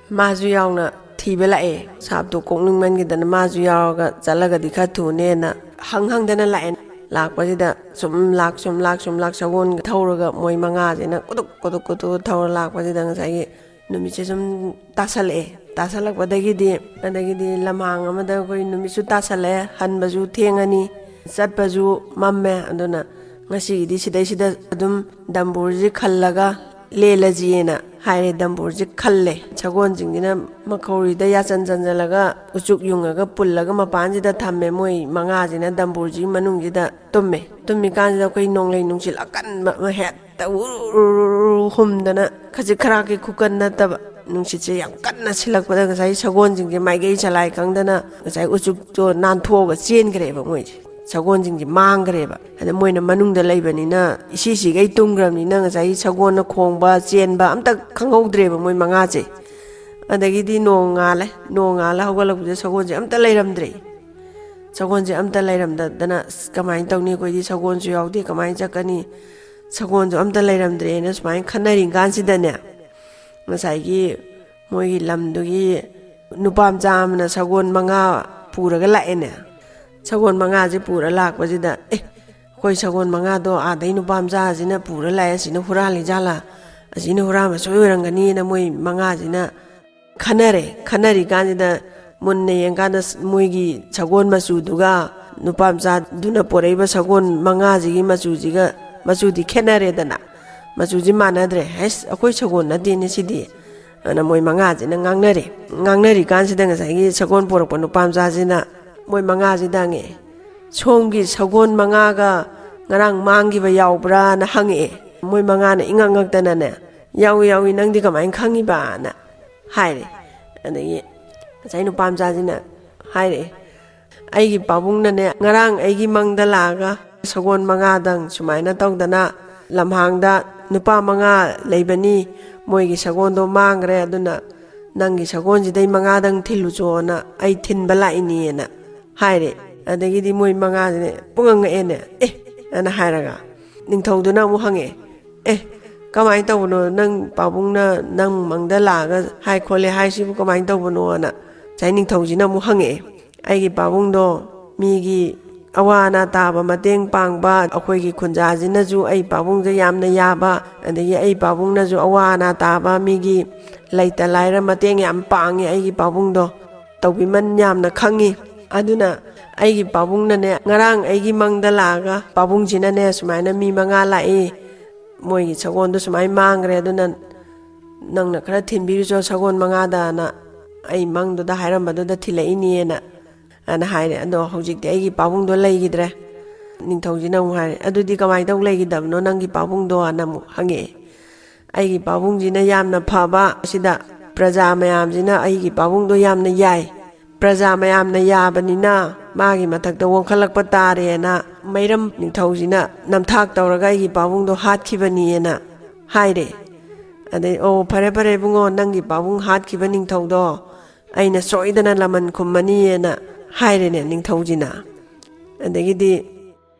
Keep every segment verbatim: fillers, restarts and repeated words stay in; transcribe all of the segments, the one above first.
ꯃꯥꯁꯨ ꯌꯥꯎꯅ ꯊꯤꯕ ꯂꯥꯛꯑꯦ꯫ ꯁꯥꯞꯇꯣ ꯀꯣꯛꯅꯤꯡꯃꯟꯈꯤꯗꯅ ꯃꯥꯁꯨ ꯌꯥꯎꯔꯒ ꯆꯠꯂꯒꯗꯤ ꯈꯔ ꯊꯨꯅꯦꯅ ꯍꯪ ꯍꯪꯗꯅ ꯂꯥꯛꯑꯦ꯫ ꯂꯥꯛꯄꯁꯤꯗ ꯁꯨꯝ ꯂꯥꯛ, ꯁꯨꯝ ꯂꯥꯛ, ꯁꯨꯝ ꯂꯥꯛ, ꯁꯒꯣꯜ ꯊꯧꯔꯒ ꯃꯣꯏ ꯃꯉꯥꯁꯤꯅ ꯀꯨꯗꯨꯛ ꯀꯨꯗꯨꯛ ꯀꯨꯗꯨꯛ ꯊꯧꯔ ꯂꯥꯛꯄꯁꯤꯗ ꯉꯁꯥꯏꯒꯤ ꯅꯨꯃꯤꯠꯁꯦ ꯁꯨꯝ ꯇꯥꯁꯜꯂꯛꯑꯦ꯫ ꯇꯥꯁꯜꯂꯛꯄꯗꯒꯤꯗꯤ, ꯑꯗꯒꯤꯗꯤ ꯂꯝꯍꯥꯡ ꯑꯃꯗ ꯑꯩꯈꯣꯏ ꯅꯨꯃꯤꯠꯁꯨ ꯇꯥꯁꯜꯂꯛꯑꯦ, ꯍꯟꯕꯁꯨ ꯊꯦꯡꯉꯅꯤ, ꯆꯠꯄꯁꯨ ꯃꯝꯃꯦ, ꯑꯗꯨꯅ ꯉꯁꯤꯒꯤꯗꯤ ꯁꯤꯗꯩꯁꯤꯗ ꯑꯗꯨꯝ ꯗꯝꯕꯨꯔꯁꯤ ꯈꯜꯂꯒ ꯂꯦꯜꯂꯁꯤꯅ ꯍꯥꯏꯔꯦ꯫ ꯗꯝꯕꯨꯔꯁꯤ ꯈꯜꯂꯦ꯫ ꯁꯒꯣꯜꯁꯤꯡꯁꯤꯅ ꯃꯈꯧꯔꯤꯗ ꯌꯥꯆꯟ ꯆꯟꯁꯤꯜꯂꯒ ꯎꯆꯨꯛ ꯌꯨꯡꯉꯒ ꯄꯨꯜꯂꯒ ꯃꯄꯥꯟꯁꯤꯗ ꯊꯝꯃꯦ꯫ ꯃꯣꯏ ꯃꯉꯥꯁꯤꯅ ꯗꯝꯕꯨꯔꯁꯤꯒꯤ ꯃꯅꯨꯡꯁꯤꯗ ꯇꯨꯝꯃꯦ꯫ ꯇꯨꯝꯃꯤꯀꯥꯟꯁꯤꯗ ꯑꯩꯈꯣꯏ ꯅꯣꯡꯂꯩ ꯅꯨꯡꯁꯤꯠ ꯑꯀꯟꯕ ꯑꯃ ꯍꯦꯛꯇ ꯎꯔꯨ ꯎꯔꯨ ꯎꯔꯨ ꯍꯨꯝꯗꯅ, ꯈꯖꯤꯛ ꯈꯔꯥꯛꯀꯤ ꯈꯨꯀꯟ ꯅꯠꯇꯕ, ꯅꯨꯡꯁꯤꯠꯁꯦ ꯌꯥꯝ ꯀꯟꯅ ꯁꯤꯜꯂꯛꯄꯗ ꯉꯁꯥꯏ ꯁꯒꯣꯜꯁꯤꯡꯁꯦ ꯃꯥꯏꯀꯩ ꯆꯂꯥꯏ ꯈꯪꯗꯅ ꯉꯁꯥꯏ ꯎꯆꯨꯛꯇꯣ ꯅꯥꯟꯊꯣꯛꯑꯒ ꯆꯦꯟꯈ꯭ꯔꯦꯕ ꯃꯣꯏꯁꯦ꯫ ꯁꯒꯣꯜꯁꯤꯡꯁꯦ ꯃꯥꯡꯈ꯭ꯔꯦꯕ꯫ ꯑꯗ ꯃꯣꯏꯅ ꯃꯅꯨꯡꯗ ꯂꯩꯕꯅꯤꯅ, ꯏꯁꯤ ꯁꯤꯈꯩ ꯇꯨꯝꯈ꯭ꯔꯕꯅꯤꯅ ꯉꯁꯥꯏꯒꯤ ꯁꯒꯣꯜꯅ ꯈꯣꯡꯕ ꯆꯦꯟꯕ ꯑꯝꯇ ꯈꯪꯍꯧꯗ꯭ꯔꯦꯕ ꯃꯣꯏ ꯃꯉꯥꯁꯦ꯫ ꯑꯗꯒꯤꯗꯤ ꯅꯣꯡꯉꯥꯜꯂꯦ꯫ ꯅꯣꯡꯉꯥꯜꯂ ꯍꯧꯒꯠꯂꯛꯄꯗ ꯁꯒꯣꯜꯁꯦ ꯑꯝꯇ ꯂꯩꯔꯝꯗ꯭ꯔꯦ꯫ ꯁꯒꯣꯜꯁꯦ ꯑꯝꯇ ꯂꯩꯔꯝꯗꯗꯅ, "ꯑꯁ, ꯀꯃꯥꯏꯅ ꯇꯧꯅꯤ? ꯑꯩꯈꯣꯏꯗꯤ ꯁꯒꯣꯜꯁꯨ ꯌꯥꯎꯗꯦ, ꯀꯃꯥꯏꯅ ꯆꯠꯀꯅꯤ? ꯁꯒꯣꯜꯁꯨ ꯑꯝꯇ ꯂꯩꯔꯝꯗ꯭ꯔꯦꯅ" ꯁꯨꯃꯥꯏꯅ ꯈꯟꯅꯔꯤ ꯀꯥꯟꯁꯤꯗꯅꯦ, ꯉꯁꯥꯏꯒꯤ ꯃꯣꯏꯒꯤ ꯂꯝꯗꯨꯒꯤ ꯅꯨꯄꯥ ꯃꯆꯥ ꯑꯃꯅ ꯁꯒꯣꯜ ꯃꯉꯥ ꯄꯨꯔꯒ ꯂꯥꯛꯑꯦꯅꯦ꯫ ꯁꯒꯣꯜ ꯃꯉꯥꯁꯦ ꯄꯨꯔ ꯂꯥꯛꯄꯁꯤꯗ, "ꯑꯦ, ꯑꯩꯈꯣꯏ ꯁꯒꯣꯜ ꯃꯉꯥꯗꯣ ꯑꯥꯗꯩ ꯅꯨꯄꯥ ꯃꯆꯥꯁꯤꯅ ꯄꯨꯔ ꯂꯥꯛꯑꯦ, ꯑꯁꯤꯅ ꯍꯨꯔꯥꯜꯂꯤ ꯖꯥꯠꯂꯥ? ꯑꯁꯤꯅ ꯍꯨꯔꯥꯟꯕ ꯁꯣꯏ ꯑꯣꯏꯔꯝꯒꯅꯤꯅ" ꯃꯣꯏ ꯃꯉꯥꯁꯤꯅ ꯈꯟꯅꯔꯦ꯫ ꯈꯟꯅꯔꯤ ꯀꯥꯟꯁꯤꯗ ꯃꯨꯟꯅ ꯌꯦꯡꯀꯥꯟꯗ ꯃꯣꯏꯒꯤ ꯁꯒꯣꯜ ꯃꯆꯨꯗꯨꯒ ꯅꯨꯄꯥ ꯃꯆꯥꯗꯨꯅ ꯄꯣꯔꯛꯏꯕ ꯁꯒꯣꯜ ꯃꯉꯥꯁꯤꯒꯤ ꯃꯆꯨꯁꯤꯒ, ꯃꯆꯨꯗꯤ ꯈꯦꯠꯅꯔꯦꯗꯅ, ꯃꯆꯨꯁꯤ ꯃꯥꯟꯅꯗ꯭ꯔꯦ꯫ "ꯍꯩꯁ, ꯑꯩꯈꯣꯏ ꯁꯒꯣꯜ ꯅꯠꯇꯦꯅꯦ ꯁꯤꯗꯤ" ꯑꯅ ꯃꯣꯏ ꯃꯉꯥꯁꯤꯅ ꯉꯥꯡꯅꯔꯦ꯫ ꯉꯥꯡꯅꯔꯤ ꯀꯥꯟꯁꯤꯗ ꯉꯁꯥꯏꯒꯤ ꯁꯒꯣꯜ ꯄꯣꯔꯛꯄ ꯅꯨꯄꯥ ꯃꯆꯥꯁꯤꯅ ꯃꯣꯏ ꯃꯉꯥꯁꯤꯗ ꯍꯪꯉꯛꯑꯦ, "ꯁꯣꯝꯒꯤ ꯁꯒꯣꯜ ꯃꯉꯥꯒ ꯉꯔꯥꯡ ꯃꯥꯡꯈꯤꯕ ꯌꯥꯎꯕ꯭ꯔꯥꯅ?" ꯍꯪꯉꯛꯑꯦ꯫ ꯃꯣꯏ ꯃꯉꯥꯅ ꯏꯉꯛ ꯉꯛꯇꯅꯅꯦ, "ꯌꯥꯎꯏ, ꯌꯥꯎꯏ, ꯅꯪꯗꯤ ꯀꯃꯥꯏꯅ ꯈꯪꯉꯤꯕꯅ?" ꯍꯥꯏꯔꯦ꯫ ꯑꯗꯒꯤ ꯉꯁꯥꯏ ꯅꯨꯄꯥ ꯃꯆꯥꯁꯤꯅ ꯍꯥꯏꯔꯛꯑꯦ, "ꯑꯩꯒꯤ ꯄꯥꯕꯨꯡꯅꯅꯦ, ꯉꯔꯥꯡ ꯑꯩꯒꯤ ꯃꯪꯗ ꯂꯥꯛꯑꯒ ꯁꯒꯣꯜ ꯃꯉꯥꯗꯪ ꯁꯨꯃꯥꯏꯅ ꯇꯧꯗꯅ ꯂꯝꯍꯥꯡꯗ ꯅꯨꯄꯥ ꯃꯉꯥ ꯂꯩꯕꯅꯤ, ꯃꯣꯏꯒꯤ ꯁꯒꯣꯜꯗꯣ ꯃꯥꯡꯈ꯭ꯔꯦ, ꯑꯗꯨꯅ ꯅꯪꯒꯤ ꯁꯒꯣꯜꯁꯤꯗꯩ ꯃꯉꯥꯗꯪ ꯊꯤꯜꯂꯨꯆꯣꯅ ꯑꯩ ꯊꯤꯟꯕ ꯂꯥꯛꯏꯅꯦꯅ" ꯍꯥꯏꯔꯦ꯫ ꯑꯗꯒꯤꯗꯤ ꯃꯣꯏ ꯃꯉꯥꯁꯤꯅꯦ ꯄꯨꯡꯉꯛ ꯉꯛꯑꯦꯅꯦ꯫ "ꯑꯦ!" ꯑꯅ ꯍꯥꯏꯔꯒ ꯅꯤꯡꯊꯧꯗꯨꯅ ꯑꯃꯨꯛ ꯍꯪꯉꯛꯑꯦ, "ꯑꯦ, "ꯀꯃꯥꯏꯅ ꯇꯧꯕꯅꯣ, ꯅꯪ ꯄꯥꯕꯨꯡꯅ ꯅꯪ ꯃꯪꯗ ꯂꯥꯛꯑꯒ ꯍꯥꯏ ꯈꯣꯠꯂꯦ ꯍꯥꯏꯁꯤꯕꯨ ꯀꯃꯥꯏꯅ ꯇꯧꯕꯅꯣꯅ?" ꯉꯁꯥꯏ ꯅꯤꯡꯊꯧꯁꯤꯅ ꯑꯃꯨꯛ ꯍꯪꯉꯛꯑꯦ꯫ "ꯑꯩꯒꯤ ꯄꯥꯕꯨꯡꯗꯣ ꯃꯤꯒꯤ ꯑꯋꯥ ꯑꯅꯥ ꯇꯥꯕ ꯃꯇꯦꯡ ꯄꯥꯡꯕ, ꯑꯩꯈꯣꯏꯒꯤ ꯈꯨꯟꯖꯥꯁꯤꯅꯁꯨ ꯑꯩ ꯄꯥꯕꯨꯡꯁꯦ ꯌꯥꯝꯅ ꯌꯥꯕ, ꯑꯗꯒꯤ ꯑꯩ ꯄꯥꯕꯨꯡꯅꯁꯨ ꯑꯋꯥ ꯑꯅꯥ ꯇꯥꯕ ꯃꯤꯒꯤ ꯂꯩꯇ ꯂꯥꯏꯔ ꯃꯇꯦꯡ ꯌꯥꯝ ꯄꯥꯡꯉꯦ ꯑꯩꯒꯤ ꯄꯥꯕꯨꯡꯗꯣ꯫ ꯇꯧꯕꯤꯃꯟ ꯌꯥꯝꯅ ꯈꯪꯉꯤ꯫ ꯑꯗꯨꯅ ꯑꯩꯒꯤ ꯄꯥꯕꯨꯡꯅꯅꯦ, ꯉꯔꯥꯡ ꯑꯩꯒꯤ ꯃꯪꯗ ꯂꯥꯛꯑꯒ ꯄꯥꯕꯨꯡꯁꯤꯅꯅꯦ ꯁꯨꯃꯥꯏꯅ ꯃꯤ ꯃꯉꯥ ꯂꯥꯛꯏ, ꯃꯣꯏꯒꯤ ꯁꯒꯣꯜꯗꯣ ꯁꯨꯃꯥꯏꯅ ꯃꯥꯡꯈ꯭ꯔꯦ, ꯑꯗꯨꯅ ꯅꯪꯅ ꯈꯔ ꯊꯤꯟꯕꯤꯔꯨꯆꯣ ꯁꯒꯣꯜ ꯃꯉꯥꯗꯅ ꯑꯩ ꯃꯪꯗꯨꯗ ꯍꯥꯏꯔꯝꯕꯗꯨꯗ ꯊꯤꯜꯂꯛꯏꯅꯦꯅ" ꯑꯅ ꯍꯥꯏꯔꯦ꯫ ꯑꯗꯣ ꯍꯧꯖꯤꯛꯇꯤ ꯑꯩꯒꯤ ꯄꯥꯕꯨꯡꯗꯣ ꯂꯩꯈꯤꯗ꯭ꯔꯦ꯫ ꯅꯤꯡꯊꯧꯁꯤꯅ ꯑꯃꯨꯛ ꯍꯥꯏꯔꯦ, "ꯑꯗꯨꯗꯤ ꯀꯃꯥꯏꯅ ꯇꯧ ꯂꯩꯈꯤꯗꯕꯅꯣ ꯅꯪꯒꯤ ꯄꯥꯕꯨꯡꯗꯣ?" ꯑꯅ ꯑꯃꯨꯛ ꯍꯪꯉꯛꯑꯦ꯫ "ꯑꯩꯒꯤ ꯄꯥꯕꯨꯡꯁꯤꯅ ꯌꯥꯝꯅ ꯐꯕ ꯑꯁꯤꯗ ꯄ꯭ꯔꯖꯥ ꯃꯌꯥꯝꯁꯤꯅ ꯑꯩꯒꯤ ꯄꯥꯕꯨꯡꯗꯣ ꯌꯥꯝꯅ ꯌꯥꯏ, ꯄ꯭ꯔꯖꯥ ꯃꯌꯥꯝꯅ ꯌꯥꯕꯅꯤꯅ ꯃꯥꯒꯤ ꯃꯊꯛꯇ ꯋꯥꯡꯈꯠꯂꯛꯄ ꯇꯥꯔꯦꯅ ꯃꯩꯔꯝ ꯅꯤꯡꯊꯧꯁꯤꯅ ꯅꯝꯊꯥꯛ ꯇꯧꯔꯒ ꯑꯩꯒꯤ ꯄꯥꯕꯨꯡꯗꯣ ꯍꯥꯠꯈꯤꯕꯅꯤꯅ" ꯍꯥꯏꯔꯦ꯫ ꯑꯗꯩ, "ꯑꯣ, ꯐꯔꯦ ꯐꯔꯦ ꯏꯕꯨꯡꯉꯣ, ꯅꯪꯒꯤ ꯄꯥꯕꯨꯡ ꯍꯥꯠꯈꯤꯕ ꯅꯤꯡꯊꯧꯗꯣ ꯑꯩꯅ ꯁꯣꯏꯗꯅ ꯂꯃꯟ ꯈꯨꯝꯃꯅꯤꯅ" ꯍꯥꯏꯔꯦꯅꯦ ꯅꯤꯡꯊꯧꯁꯤꯅ꯫ ꯑꯗꯒꯤꯗꯤ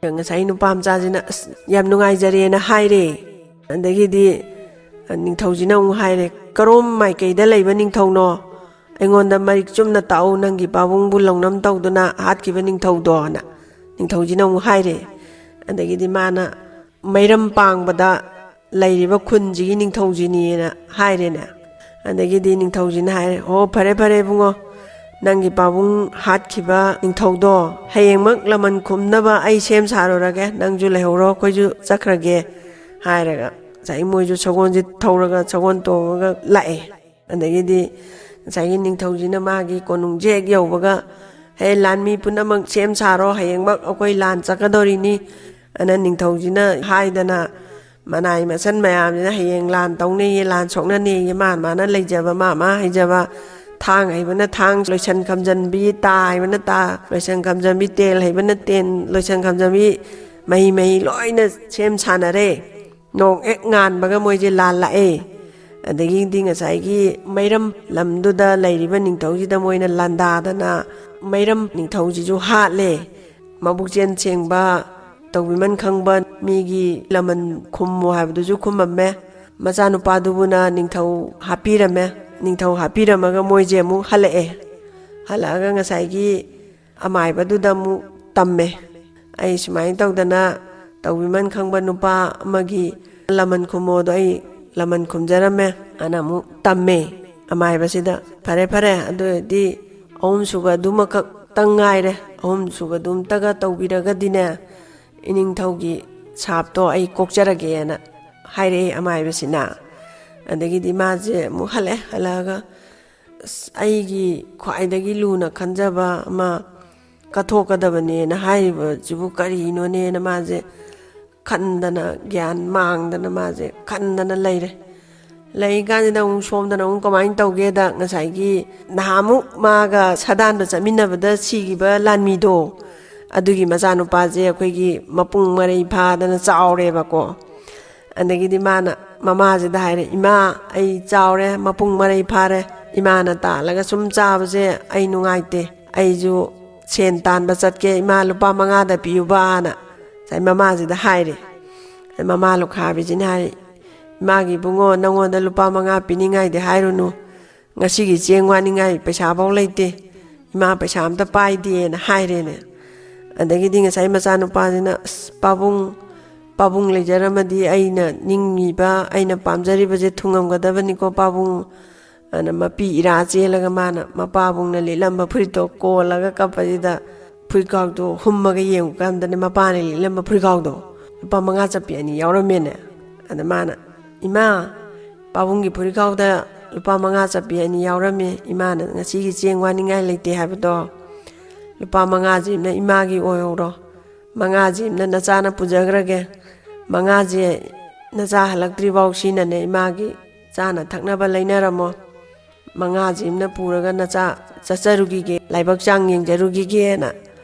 ꯉꯁꯥꯏ ꯅꯨꯄꯥ ꯃꯆꯥꯁꯤꯅ, "ꯑꯁ, ꯌꯥꯝ ꯅꯨꯡꯉꯥꯏꯖꯔꯦꯅ" ꯍꯥꯏꯔꯦ꯫ ꯑꯗꯒꯤꯗꯤ ꯅꯤꯡꯊꯧꯁꯤꯅ ꯑꯃꯨꯛ ꯍꯥꯏꯔꯦ, "ꯀꯔꯣꯝ ꯃꯥꯏꯀꯩꯗ ꯂꯩꯕ ꯅꯤꯡꯊꯧꯅꯣ? ꯑꯩꯉꯣꯟꯗ ꯃꯔꯤꯛ ꯆꯨꯝꯅ ꯇꯥꯛꯎ, ꯅꯪꯒꯤ ꯄꯥꯕꯨꯡꯕꯨ ꯂꯧꯅꯝ ꯇꯧꯗꯨꯅ ꯍꯥꯠꯈꯤꯕ ꯅꯤꯡꯊꯧꯗꯣꯅ" ꯅꯤꯡꯊꯧꯁꯤꯅ ꯑꯃꯨꯛ ꯍꯥꯏꯔꯦ꯫ ꯑꯗꯒꯤꯗꯤ ꯃꯥꯅ, "ꯃꯩꯔꯝ ꯄꯥꯡꯕꯗ ꯂꯩꯔꯤꯕ ꯈꯨꯟꯁꯤꯒꯤ ꯅꯤꯡꯊꯧꯁꯤꯅꯤꯅ" ꯍꯥꯏꯔꯦꯅꯦ꯫ ꯑꯗꯒꯤꯗꯤ ꯅꯤꯡꯊꯧꯁꯤꯅ ꯍꯥꯏꯔꯦ, "ꯑꯣ, ꯐꯔꯦ ꯐꯔꯦ ꯏꯕꯨꯡꯉꯣ, ꯅꯪꯒꯤ ꯄꯥꯕꯨꯡ ꯍꯥꯠꯈꯤꯕ ꯅꯤꯡꯊꯧꯗꯣ ꯍꯌꯦꯡꯃꯛ ꯂꯃꯟ ꯈꯨꯝꯅꯕ ꯑꯩ ꯁꯦꯝ ꯁꯥꯔꯨꯔꯒꯦ, ꯅꯪꯁꯨ ꯂꯩꯍꯧꯔꯣ, ꯑꯩꯈꯣꯏꯁꯨ ꯆꯠꯈ꯭ꯔꯒꯦ" ꯍꯥꯏꯔꯒ ꯉꯁꯥꯏ ꯃꯣꯏꯁꯨ ꯁꯒꯣꯜꯁꯦ ꯊꯧꯔꯒ ꯁꯒꯣꯜ ꯇꯣꯡꯉꯒ ꯂꯥꯛꯑꯦ꯫ ꯑꯗꯒꯤꯗꯤ ꯉꯁꯥꯏꯒꯤ ꯅꯤꯡꯊꯧꯁꯤꯅ ꯃꯥꯒꯤ ꯀꯣꯅꯨꯡꯁꯦ ꯍꯦꯛ ꯌꯧꯕꯒ, "ꯍꯦ, ꯂꯥꯟꯃꯤ ꯄꯨꯝꯅꯃꯛ ꯁꯦꯝ ꯁꯥꯔꯣ, ꯍꯌꯦꯡꯃꯛ ꯑꯩꯈꯣꯏ ꯂꯥꯟ ꯆꯠꯀꯗꯧꯔꯤꯅꯤ" ꯑꯅ ꯅꯤꯡꯊꯧꯁꯤꯅ ꯍꯥꯏꯗꯅ, ꯃꯅꯥꯏ ꯃꯁꯟ ꯃꯌꯥꯝꯁꯤꯅ ꯍꯌꯦꯡ ꯂꯥꯟ ꯇꯧꯅꯦꯌꯦ, ꯂꯥꯟ ꯁꯣꯛꯅꯅꯦꯌꯦ, ꯃꯥ ꯃꯥꯅ ꯂꯩꯖꯕ, ꯃꯥ ꯃꯥ ꯍꯩꯖꯕ, ꯊꯥꯡ ꯍꯩꯕꯅ ꯊꯥꯡ, ꯂꯣꯏꯁꯟ ꯈꯝꯖꯟꯕꯤ, ꯇꯥ ꯍꯩꯕꯅ ꯇꯥ, ꯂꯣꯏꯁꯟ ꯈꯝꯖꯟꯕꯤ, ꯇꯦꯜ ꯍꯩꯕꯅ ꯇꯦꯟ, ꯂꯣꯏꯁꯟ ꯈꯝꯖꯟꯕꯤ, ꯃꯍꯤ ꯃꯍꯤ ꯂꯣꯏꯅ ꯁꯦꯝ ꯁꯥꯟꯅꯔꯦ꯫ ꯅꯣꯡ ꯍꯦꯛ ꯉꯥꯟꯕꯒ ꯃꯣꯏꯁꯦ ꯂꯥꯜꯂꯛꯑꯦ꯫ ꯑꯗꯒꯤꯗꯤ ꯉꯁꯥꯏꯒꯤ ꯃꯩꯔꯝ ꯂꯝꯗꯨꯗ ꯂꯩꯔꯤꯕ ꯅꯤꯡꯊꯧꯁꯤꯗ ꯃꯣꯏꯅ ꯂꯥꯟꯗꯥꯗꯅ ꯃꯩꯔꯝ ꯅꯤꯡꯊꯧꯁꯤꯁꯨ ꯍꯥꯠꯂꯦ꯫ ꯃꯕꯨꯛꯆꯦꯜ ꯁꯦꯡꯕ, ꯇꯧꯕꯤꯃꯟ ꯈꯪꯕ, ꯃꯤꯒꯤ ꯂꯃꯟ ꯈꯨꯝꯃꯨ ꯍꯥꯏꯕꯗꯨꯁꯨ ꯈꯨꯝꯃꯝꯃꯦ꯫ ꯃꯆꯥꯅꯨꯄꯥꯗꯨꯕꯨꯅ ꯅꯤꯡꯊꯧ ꯍꯥꯞꯄꯤꯔꯝꯃꯦ꯫ ꯅꯤꯡꯊꯧ ꯍꯥꯞꯄꯤꯔꯝꯃꯒ ꯃꯣꯏꯁꯦ ꯑꯃꯨꯛ ꯍꯜꯂꯛꯑꯦ꯫ ꯍꯜꯂꯛꯑꯒ ꯉꯁꯥꯏꯒꯤ ꯑꯃꯥꯏꯕꯗꯨꯗ ꯑꯃꯨꯛ ꯇꯝꯃꯦ꯫ ꯑꯩ ꯁꯨꯃꯥꯏꯅ ꯇꯧꯗꯅ ꯇꯧꯕꯤꯃꯟ ꯈꯪꯕ ꯅꯨꯄꯥ ꯑꯃꯒꯤ ꯂꯃꯟ ꯈꯨꯝꯃꯣꯗꯣ ꯑꯩ ꯂꯃꯟ ꯈꯨꯝꯖꯔꯝꯃꯦ꯫ ꯑꯅ ꯑꯃꯨꯛ ꯇꯝꯃꯦ ꯑꯃꯥꯏꯕꯁꯤꯗ꯫ "ꯐꯔꯦ, ꯐꯔꯦ, ꯑꯗꯨ ꯑꯣꯏꯔꯗꯤ ꯑꯍꯨꯝꯁꯨꯕ ꯑꯗꯨꯃꯈꯛꯇꯪ ꯉꯥꯏꯔꯦ꯫ ꯑꯍꯨꯝꯁꯨꯕꯗꯨꯝꯇꯒ ꯇꯧꯕꯤꯔꯒꯗꯤꯅꯦ, ꯏꯅꯤꯡꯊꯧꯒꯤ ꯁꯥꯞꯇꯣ ꯑꯩ ꯀꯣꯛꯆꯔꯒꯦꯅ" ꯍꯥꯏꯔꯛꯑꯦ ꯑꯃꯥꯏꯕꯁꯤꯅ꯫ ꯑꯗꯒꯤꯗꯤ ꯃꯥꯁꯦ ꯑꯃꯨꯛ ꯍꯜꯂꯛꯑꯦ꯫ ꯍꯜꯂꯛꯑꯒ, "ꯑꯁ, ꯑꯩꯒꯤ ꯈ꯭ꯋꯥꯏꯗꯒꯤ ꯂꯨꯅ ꯈꯟꯖꯕ ꯑꯃ ꯀꯠꯊꯣꯛꯀꯗꯕꯅꯦꯅ ꯍꯥꯏꯔꯤꯕꯁꯤꯕꯨ ꯀꯔꯤꯅꯣꯅꯦꯅ" ꯃꯥꯁꯦ ꯈꯟꯗꯅ, ꯒ꯭ꯌꯥꯟ ꯃꯥꯡꯗꯅ ꯃꯥꯁꯦ ꯈꯟꯗꯅ ꯂꯩꯔꯦ꯫ ꯂꯩꯀꯥꯟꯁꯤꯗ ꯑꯃꯨꯛ ꯁꯣꯝꯗꯅ ꯑꯃꯨꯛ ꯀꯃꯥꯏꯅ ꯇꯧꯒꯦꯗ, ꯉꯁꯥꯏꯒꯤ ꯅꯍꯥꯟꯃꯨꯛ ꯃꯥꯒ ꯁꯥꯗꯥꯟꯕ ꯆꯠꯃꯤꯟꯅꯕꯗ ꯁꯤꯈꯤꯕ ꯂꯥꯟꯃꯤꯗꯣ, ꯑꯗꯨꯒꯤ ꯃꯆꯥꯅꯨꯄꯥꯁꯦ ꯑꯩꯈꯣꯏꯒꯤ ꯃꯄꯨꯡ ꯃꯔꯩ ꯐꯥꯗꯅ ꯆꯥꯎꯔꯦꯕꯀꯣ꯫ ꯑꯗꯒꯤꯗꯤ ꯃꯥꯅ, ꯃꯃꯥꯁꯤꯗ ꯍꯥꯏꯔꯦ, "ꯏꯃꯥ, ꯑꯩ ꯆꯥꯎꯔꯦ, ꯃꯄꯨꯡ ꯃꯔꯩ ꯐꯥꯔꯦ꯫ ꯏꯃꯥꯅ ꯇꯥꯜꯂꯒ ꯁꯨꯝ ꯆꯥꯕꯁꯦ ꯑꯩ ꯅꯨꯡꯉꯥꯏꯇꯦ꯫ ꯑꯩꯁꯨ ꯁꯦꯟ ꯇꯥꯟꯕ ꯆꯠꯀꯦ, ꯏꯃꯥ, ꯂꯨꯄꯥ ꯃꯉꯥꯗ ꯄꯤꯌꯨꯕꯅ" ꯉꯁꯥꯏ ꯃꯃꯥꯁꯤꯗ ꯍꯥꯏꯔꯦ꯫ ꯃꯃꯥ ꯂꯨꯈꯥꯕꯤꯁꯤꯅ ꯍꯥꯏ, "ꯏꯃꯥꯒꯤ ꯏꯕꯨꯡꯉꯣ, ꯅꯪꯉꯣꯟꯗ ꯂꯨꯄꯥ ꯃꯉꯥ ꯄꯤꯅꯤꯡꯉꯥꯏꯗꯤ ꯍꯥꯏꯔꯨꯅꯨ꯫ ꯉꯁꯤꯒꯤ ꯆꯦꯡ ꯋꯥꯅꯤꯡꯉꯥꯏ ꯄꯩꯁꯥꯐꯧ ꯂꯩꯇꯦ꯫ ꯏꯃꯥ ꯄꯩꯁꯥ ꯑꯝꯇ ꯄꯥꯏꯗꯦꯅ" ꯍꯥꯏꯔꯦꯅꯦ꯫ ꯑꯗꯒꯤꯗꯤ ꯉꯁꯥꯏ ꯃꯆꯥꯅꯨꯄꯥꯁꯤꯅ, "ꯑꯁ, ꯄꯥꯕꯨꯡ, ꯄꯥꯕꯨꯡ ꯂꯩꯖꯔꯝꯃꯗꯤ ꯑꯩꯅ ꯅꯤꯡꯉꯤꯕ, ꯑꯩꯅ ꯄꯥꯝꯖꯔꯤꯕꯁꯦ ꯊꯨꯡꯉꯝꯒꯗꯕꯅꯤꯀꯣ, ꯄꯥꯕꯨꯡ" ꯑꯅ ꯃꯄꯤ ꯏꯔꯥ ꯆꯦꯜꯂꯒ ꯃꯥꯅ ꯃꯄꯥꯕꯨꯡꯅ ꯂꯤꯠꯂꯝꯕ ꯐꯨꯔꯤꯠꯇꯣ ꯀꯣꯜꯂꯒ ꯀꯞꯄꯁꯤꯗ, ꯐꯨꯔꯤꯠꯈꯥꯎꯗꯣ ꯍꯨꯝꯃꯒ ꯌꯦꯡꯉꯨꯀꯥꯟꯗꯅꯦ, ꯃꯄꯥꯅ ꯂꯤꯠꯂꯝꯕ ꯐꯨꯔꯤꯠꯈꯥꯎꯗꯣ ꯂꯨꯄꯥ ꯃꯉꯥ ꯆꯠꯄꯤ ꯑꯅꯤ ꯌꯥꯎꯔꯝꯃꯦꯅꯦ꯫ ꯑꯗ ꯃꯥꯅ, "ꯏꯃꯥ, ꯄꯥꯕꯨꯡꯒꯤ ꯐꯨꯔꯤꯠꯈꯥꯎꯗ ꯂꯨꯄꯥ ꯃꯉꯥ ꯆꯠꯄꯤ ꯑꯅꯤ ꯌꯥꯎꯔꯝꯃꯦ꯫ ꯏꯃꯥꯅ ꯉꯁꯤꯒꯤ ꯆꯦꯡ ꯋꯥꯅꯤꯡꯉꯥꯏ ꯂꯩꯇꯦ ꯍꯥꯏꯕꯗꯣ, ꯂꯨꯄꯥ ꯃꯉꯥꯁꯤꯅ ꯏꯃꯥꯒꯤ ꯑꯣꯏꯍꯧꯔꯣ꯫ ꯃꯉꯥꯁꯤꯅ ꯅꯆꯥꯅ ꯄꯨꯖꯈ꯭ꯔꯒꯦ꯫ ꯃꯉꯥꯁꯦ ꯅꯆꯥ ꯍꯜꯂꯛꯇ꯭ꯔꯤꯐꯥꯎ ꯁꯤꯅꯅꯦ ꯏꯃꯥꯒꯤ ꯆꯥꯅ ꯊꯛꯅꯕ ꯂꯩꯅꯔꯝꯃꯣ꯫ ꯃꯉꯥꯁꯤꯃꯅ ꯄꯨꯔꯒ ꯅꯆꯥ ꯆꯠꯆꯔꯨꯈꯤꯒꯦ, ꯂꯥꯏꯕꯛ ꯆꯥꯡ ꯌꯦꯡꯖꯔꯨꯈꯤꯒꯦꯅ"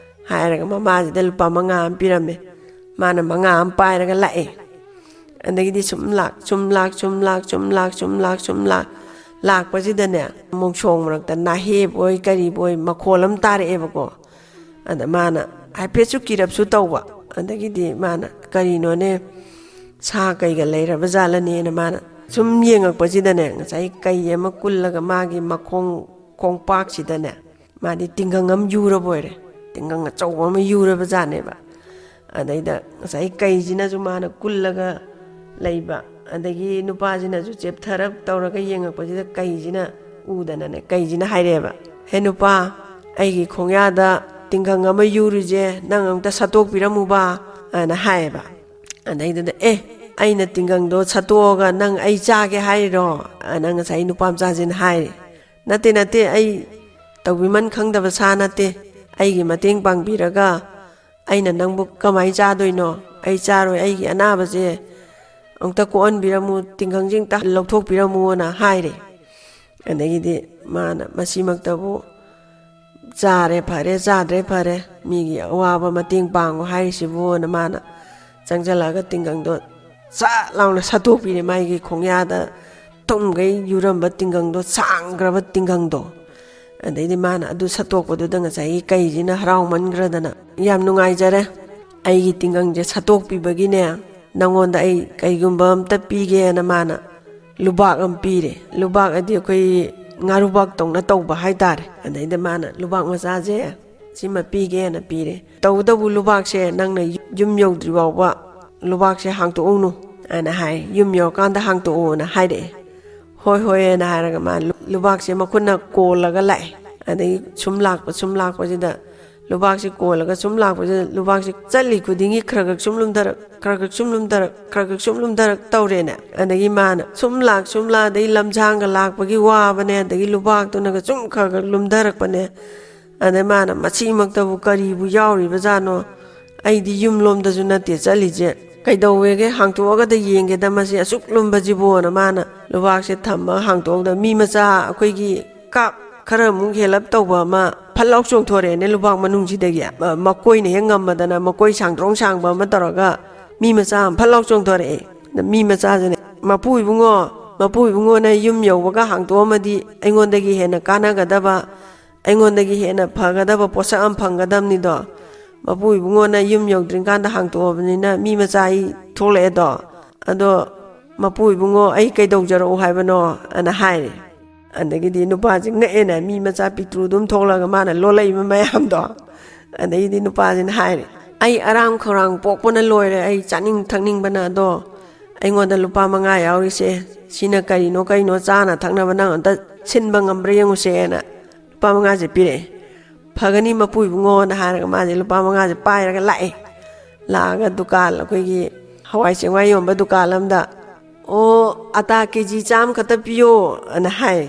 ꯍꯥꯏꯔꯒ ꯃꯃꯥꯁꯤꯗ ꯂꯨꯄꯥ ꯃꯉꯥ ꯑꯃ ꯄꯤꯔꯝꯃꯦ꯫ ꯃꯥꯅ ꯃꯉꯥ ꯑꯃ ꯄꯥꯏꯔꯒ ꯂꯥꯛꯑꯦ꯫ ꯑꯗꯒꯤꯗꯤ ꯁꯨꯝ ꯂꯥꯛ, ꯁꯨꯝ ꯂꯥꯛ, ꯁꯨꯝ ꯂꯥꯛ, ꯁꯨꯝ ꯂꯥꯛ, ꯁꯨꯝ ꯂꯥꯛ, ꯁꯨꯝ ꯂꯥꯛ, ꯂꯥꯛꯄꯁꯤꯗꯅꯦ, ꯃꯣꯡꯁꯣꯡ ꯃꯔꯛꯇ ꯅꯥꯍꯦꯕꯣꯏ ꯀꯔꯤꯕꯣꯏ ꯃꯈꯣꯜ ꯑꯃ ꯇꯥꯔꯛꯑꯦꯕꯀꯣ꯫ ꯑꯗ ꯃꯥꯅ ꯍꯥꯏꯐꯦꯠꯁꯨ ꯀꯤꯔꯞꯁꯨ ꯇꯧꯕ꯫ ꯑꯗꯒꯤꯗꯤ ꯃꯥꯅ, "ꯀꯔꯤꯅꯣꯅꯦ, ꯁꯥ ꯀꯩꯒ ꯂꯩꯔꯕ ꯖꯥꯠꯂꯅꯦꯅ ꯃꯥꯅ ꯁꯨꯝ ꯌꯦꯡꯉꯛꯄꯁꯤꯗꯅꯦ, ꯉꯁꯥꯏ ꯀꯩ ꯑꯃ ꯀꯨꯜꯂꯒ ꯃꯥꯒꯤ ꯃꯈꯣꯡ ꯈꯣꯡꯄꯥꯛꯁꯤꯗꯅꯦ, ꯃꯥꯗꯤ ꯇꯤꯡꯒꯪ ꯑꯃ ꯌꯨꯔꯕ ꯑꯣꯏꯔꯦ꯫ ꯇꯤꯡꯒꯪ ꯑꯆꯧꯕ ꯑꯃ ꯌꯨꯔꯕ ꯖꯥꯠꯅꯦꯕ꯫ ꯑꯗꯩꯗ ꯉꯁꯥꯏ ꯀꯩꯁꯤꯅꯁꯨ ꯃꯥꯅ ꯀꯨꯜꯂꯒ ꯂꯩꯕ, ꯑꯗꯒꯤ ꯅꯨꯄꯥꯁꯤꯅꯁꯨ ꯆꯦꯞꯊꯔꯞ ꯇꯧꯔꯒ ꯌꯦꯡꯉꯛꯄꯁꯤꯗ ꯀꯩꯁꯤꯅ ꯎꯗꯅꯅꯦ, ꯀꯩꯁꯤꯅ ꯍꯥꯏꯔꯛꯑꯦꯕ, "ꯍꯦ ꯅꯨꯄꯥ, ꯑꯩꯒꯤ ꯈꯣꯡꯌꯥꯗ ꯇꯤꯡꯒꯪ ꯑꯃ ꯌꯨꯔꯤꯁꯦ ꯅꯪ ꯑꯝꯇ ꯁꯠꯇꯣꯛꯄꯤꯔꯝꯃꯨꯕ" ꯑꯅ ꯍꯥꯏꯌꯦꯕ꯫ ꯑꯗꯩꯗꯨꯗ, "ꯑꯦ, ꯑꯩꯅ ꯇꯤꯡꯒꯪꯗꯣ ꯁꯠꯇꯣꯛꯑꯒ ꯅꯪ ꯑꯩ ꯆꯥꯒꯦ ꯍꯥꯏꯔꯤꯔꯣ?" ꯑꯅ ꯉꯁꯥꯏ ꯅꯨꯄꯥ ꯃꯆꯥꯁꯤꯅ ꯍꯥꯏꯔꯦ꯫ "ꯅꯠꯇꯦ, ꯅꯠꯇꯦ, ꯑꯩ ꯇꯧꯕꯤꯃꯟ ꯈꯪꯗꯕ ꯁꯥ ꯅꯠꯇꯦ, ꯑꯩꯒꯤ ꯃꯇꯦꯡ ꯄꯥꯡꯕꯤꯔꯒ ꯑꯩꯅ ꯅꯪꯕꯨ ꯀꯃꯥꯏꯅ ꯆꯥꯗꯣꯏꯅꯣ? ꯑꯩ ꯆꯥꯔꯣꯏ, ꯑꯩꯒꯤ ꯑꯅꯥꯕꯁꯦ ꯑꯃꯨꯛꯇ ꯀꯣꯛꯍꯟꯕꯤꯔꯝꯃꯨ, ꯇꯤꯡꯒꯪꯁꯦ ꯑꯃꯨꯛꯇ ꯂꯧꯊꯣꯛꯄꯤꯔꯝꯃꯨꯅ" ꯍꯥꯏꯔꯦ꯫ ꯑꯗꯒꯤꯗꯤ ꯃꯥꯅ ꯃꯁꯤꯃꯛꯇꯕꯨ ꯆꯥꯔꯦ ꯐꯔꯦ, ꯆꯥꯗ꯭ꯔꯦ ꯐꯔꯦ, ꯃꯤꯒꯤ ꯑꯋꯥꯕ ꯃꯇꯦꯡ ꯄꯥꯡꯉꯣ ꯍꯥꯏꯔꯤꯁꯤꯕꯨꯅ ꯃꯥꯅ ꯆꯪꯁꯤꯜꯂꯛꯑꯒ ꯇꯤꯡꯒꯪꯗꯣ ꯁꯠ ꯂꯥꯎꯅ ꯁꯠꯇꯣꯛꯄꯤꯔꯦ, ꯃꯥꯒꯤ ꯈꯣꯡꯌꯥꯗ ꯇꯨꯝꯈꯩ ꯌꯨꯔꯝꯕ ꯇꯤꯡꯒꯪꯗꯣ, ꯁꯥꯡꯈ꯭ꯔꯕ ꯇꯤꯡꯒꯪꯗꯣ꯫ ꯑꯗꯩꯗꯤ ꯃꯥꯅ ꯑꯗꯨ ꯁꯠꯇꯣꯛꯄꯗꯨꯗ ꯉꯁꯥꯏꯒꯤ ꯀꯩꯁꯤꯅ ꯍꯔꯥꯎꯃꯟꯈ꯭ꯔꯗꯅ, "ꯌꯥꯝ ꯅꯨꯡꯉꯥꯏꯖꯔꯦ, ꯑꯩꯒꯤ ꯇꯤꯡꯒꯪꯁꯦ ꯁꯠꯇꯣꯛꯄꯤꯕꯒꯤꯅꯦ, ꯅꯪꯉꯣꯟꯗ ꯑꯩ ꯀꯩꯒꯨꯝꯕ ꯑꯝꯇ ꯄꯤꯒꯦꯅ" ꯃꯥꯅ ꯂꯨꯕꯥꯛ ꯑꯃ ꯄꯤꯔꯦ꯫ ꯂꯨꯕꯥꯛ ꯑꯗꯤ ꯑꯩꯈꯣꯏ ꯉꯥꯔꯨꯕꯥꯛ ꯇꯧꯅ ꯇꯧꯕ ꯍꯥꯏꯇꯥꯔꯦ꯫ ꯑꯗꯩꯗ ꯃꯥꯅ ꯂꯨꯕꯥꯛ ꯃꯆꯥꯁꯦ ꯁꯤꯃ ꯄꯤꯒꯦꯅ ꯄꯤꯔꯦ꯫ "ꯇꯧꯕꯇꯕꯨ ꯂꯨꯕꯥꯛꯁꯦ ꯅꯪꯅ ꯌꯨꯝ ꯌꯧꯗ꯭ꯔꯤ ꯐꯥꯎꯕ ꯂꯨꯕꯥꯛꯁꯦ ꯍꯥꯡꯇꯣꯛꯎꯅꯨ" ꯍꯥꯏꯅ ꯍꯥꯏ꯫ "ꯌꯨꯝ ꯌꯧꯔꯀꯥꯟꯗ ꯍꯥꯡꯇꯣꯛꯎꯅ" ꯍꯥꯏꯔꯛꯑꯦ꯫ "ꯍꯣꯏ, ꯍꯣꯏ" ꯍꯥꯏꯅ ꯍꯥꯏꯔꯒ ꯃꯥ ꯂꯨ-, ꯂꯨꯕꯥꯛꯁꯦ ꯃꯈꯨꯠꯅ ꯀꯣꯜꯂꯒ ꯂꯥꯛꯑꯦ꯫ ꯑꯗꯒꯤ ꯁꯨꯝ ꯂꯥꯛꯄ, ꯁꯨꯝ ꯂꯥꯛꯄꯁꯤꯗ ꯂꯨꯕꯥꯛꯁꯦ ꯀꯣꯜꯂꯒ ꯁꯨꯝ ꯂꯥꯛꯄꯁꯤꯗ ꯂꯨꯕꯥꯛꯁꯦ ꯆꯠꯂꯤ ꯈꯨꯗꯤꯡꯒꯤ ꯈꯔ ꯈꯔ ꯁꯨꯝ ꯂꯨꯝꯊꯔꯛ, ꯈꯔ ꯈꯔ ꯁꯨꯝ ꯂꯨꯝꯊꯔꯛ, ꯈꯔ ꯈꯔ ꯁꯨꯝ ꯂꯨꯝꯊꯔꯛ ꯇꯧꯔꯦꯅꯦ꯫ ꯑꯗꯒꯤ ꯃꯥꯅ ꯁꯨꯝ ꯂꯥꯛ, ꯁꯨꯝ ꯂꯥꯛ, ꯑꯗꯩ ꯂꯝꯁꯥꯡꯒ ꯂꯥꯛꯄꯒꯤ ꯋꯥꯕꯅꯦ, ꯑꯗꯒꯤ ꯂꯨꯕꯥꯛꯇꯨꯅꯒ ꯁꯨꯝ ꯈꯔ ꯈꯔ ꯂꯨꯝꯊꯔꯛꯄꯅꯦ꯫ ꯑꯗꯩ ꯃꯥꯅ, "ꯃꯁꯤꯃꯛꯇꯕꯨ ꯀꯔꯤꯕꯨ ꯌꯥꯎꯔꯤꯕꯖꯥꯠꯅꯣ? ꯑꯩꯗꯤ ꯌꯨꯝ ꯂꯣꯝꯗꯁꯨ ꯅꯠꯇꯦ ꯆꯠꯂꯤꯁꯦ, ꯀꯩꯗꯧꯋꯦꯒꯦ? ꯍꯥꯡꯇꯣꯛꯑꯒꯗ ꯌꯦꯡꯒꯦꯗ ꯃꯁꯤ ꯑꯁꯨꯛ ꯂꯨꯝꯕꯁꯤꯕꯣꯅ" ꯃꯥꯅ ꯂꯨꯕꯥꯛꯁꯦ ꯊꯝꯃꯒ ꯍꯥꯡꯇꯣꯛꯑꯒ, ꯃꯤ ꯃꯆꯥ ꯑꯩꯈꯣꯏꯒꯤ ꯀꯥꯞ ꯈꯔ ꯑꯃꯨꯛ ꯍꯦꯜꯂꯞ ꯇꯧꯕ ꯑꯃ ꯐꯠ ꯂꯥꯎ ꯆꯣꯡꯊꯣꯔꯛꯑꯦꯅꯦ ꯂꯨꯕꯥꯛ ꯃꯅꯨꯡꯁꯤꯗꯒꯤ꯫ ꯃ-, ꯃꯀꯣꯏꯅ ꯍꯦꯛ ꯉꯝꯃꯗꯅ ꯃꯀꯣꯏ ꯁꯥꯡꯗ꯭ꯔꯣꯡ ꯁꯥꯡꯕ ꯑꯃ ꯇꯧꯔꯒ ꯃꯤ ꯃꯆꯥ ꯑꯃ ꯐꯠ ꯂꯥꯎ ꯆꯣꯡꯊꯣꯔꯛꯑꯦ꯫ ꯑꯗ ꯃꯤ ꯃꯆꯥꯁꯤꯅ, "ꯃꯄꯨ ꯏꯕꯨꯡꯉꯣ, ꯃꯄꯨ ꯏꯕꯨꯡꯉꯣꯅ ꯌꯨꯝ ꯌꯧꯕꯒ ꯍꯥꯡꯇꯣꯛꯑꯝꯃꯗꯤ ꯑꯩꯉꯣꯟꯗꯒꯤ ꯍꯦꯟꯅ ꯀꯥꯟꯅꯒꯗꯕ, ꯑꯩꯉꯣꯟꯗꯒꯤ ꯍꯦꯟꯅ ꯐꯒꯗꯕ ꯄꯣꯠꯁꯛ ꯑꯃ ꯐꯪꯒꯗꯕꯅꯤꯗꯣ꯫ ꯃꯄꯨ ꯏꯕꯨꯡꯉꯣꯅ ꯌꯨꯝ ꯌꯧꯗ꯭ꯔꯤꯀꯥꯟꯗ ꯍꯥꯡꯇꯣꯛꯑꯕꯅꯤꯅ ꯃꯤ ꯃꯆꯥ ꯑꯩ ꯊꯣꯛꯂꯛꯑꯦꯗꯣ" "ꯑꯗꯣ ꯃꯄꯨ ꯏꯕꯨꯡꯉꯣ, ꯑꯩ ꯀꯩꯗꯧꯖꯔꯛꯎ ꯍꯥꯏꯕꯅꯣ?" ꯑꯅ ꯍꯥꯏꯔꯦ꯫ ꯑꯗꯒꯤꯗꯤ ꯅꯨꯄꯥꯁꯦ ꯉꯛꯑꯦꯅ, ꯃꯤ ꯃꯆꯥ ꯄꯤꯛꯇ꯭ꯔꯨ ꯑꯗꯨꯝ ꯊꯣꯛꯂꯒ ꯃꯥꯅ ꯂꯣꯜꯂꯛꯏꯕ ꯃꯌꯥꯝꯗꯣ꯫ ꯑꯗꯩꯗꯤ ꯅꯨꯄꯥꯁꯤꯅ ꯍꯥꯏꯔꯦ, "ꯑꯩ ꯑꯔꯥꯝ ꯈꯧꯔꯥꯡ ꯄꯣꯛꯄꯅ ꯂꯣꯏꯔꯦ, ꯑꯩ ꯆꯥꯅꯤꯡ ꯊꯛꯅꯤꯡꯕꯅ, ꯑꯗꯣ ꯑꯩꯉꯣꯟꯗ ꯂꯨꯄꯥ ꯃꯉꯥ ꯌꯥꯎꯔꯤꯁꯦ, ꯁꯤꯅ ꯀꯔꯤꯅꯣ ꯀꯩꯅꯣ ꯆꯥꯅ ꯊꯛꯅꯕ ꯅꯪ ꯑꯝꯇ ꯁꯤꯟꯕ ꯉꯝꯕ꯭ꯔꯥ ꯌꯦꯡꯉꯨꯁꯦꯅ" ꯂꯨꯄꯥ ꯃꯉꯥꯁꯦ ꯄꯤꯔꯛꯑꯦ꯫ "ꯐꯒꯅꯤ ꯃꯄꯨ ꯏꯕꯨꯡꯉꯣꯅ" ꯍꯥꯏꯔꯒ ꯃꯥꯁꯦ ꯂꯨꯄꯥ ꯃꯉꯥꯁꯦ ꯄꯥꯏꯔꯒ ꯂꯥꯛꯑꯦ꯫ ꯂꯥꯛꯑꯒ ꯗꯨꯀꯥꯟ, ꯑꯩꯈꯣꯏꯒꯤ ꯍꯋꯥꯏ ꯆꯦꯡꯋꯥꯏ ꯌꯣꯟꯕ ꯗꯨꯀꯥꯟ ꯑꯝꯗ, "ꯑꯣ, ꯑꯇꯥ ꯀꯦ ꯖꯤ ꯆꯥꯝꯃ ꯈꯛꯇ ꯄꯤꯌꯣ" ꯑꯅ ꯍꯥꯏ꯫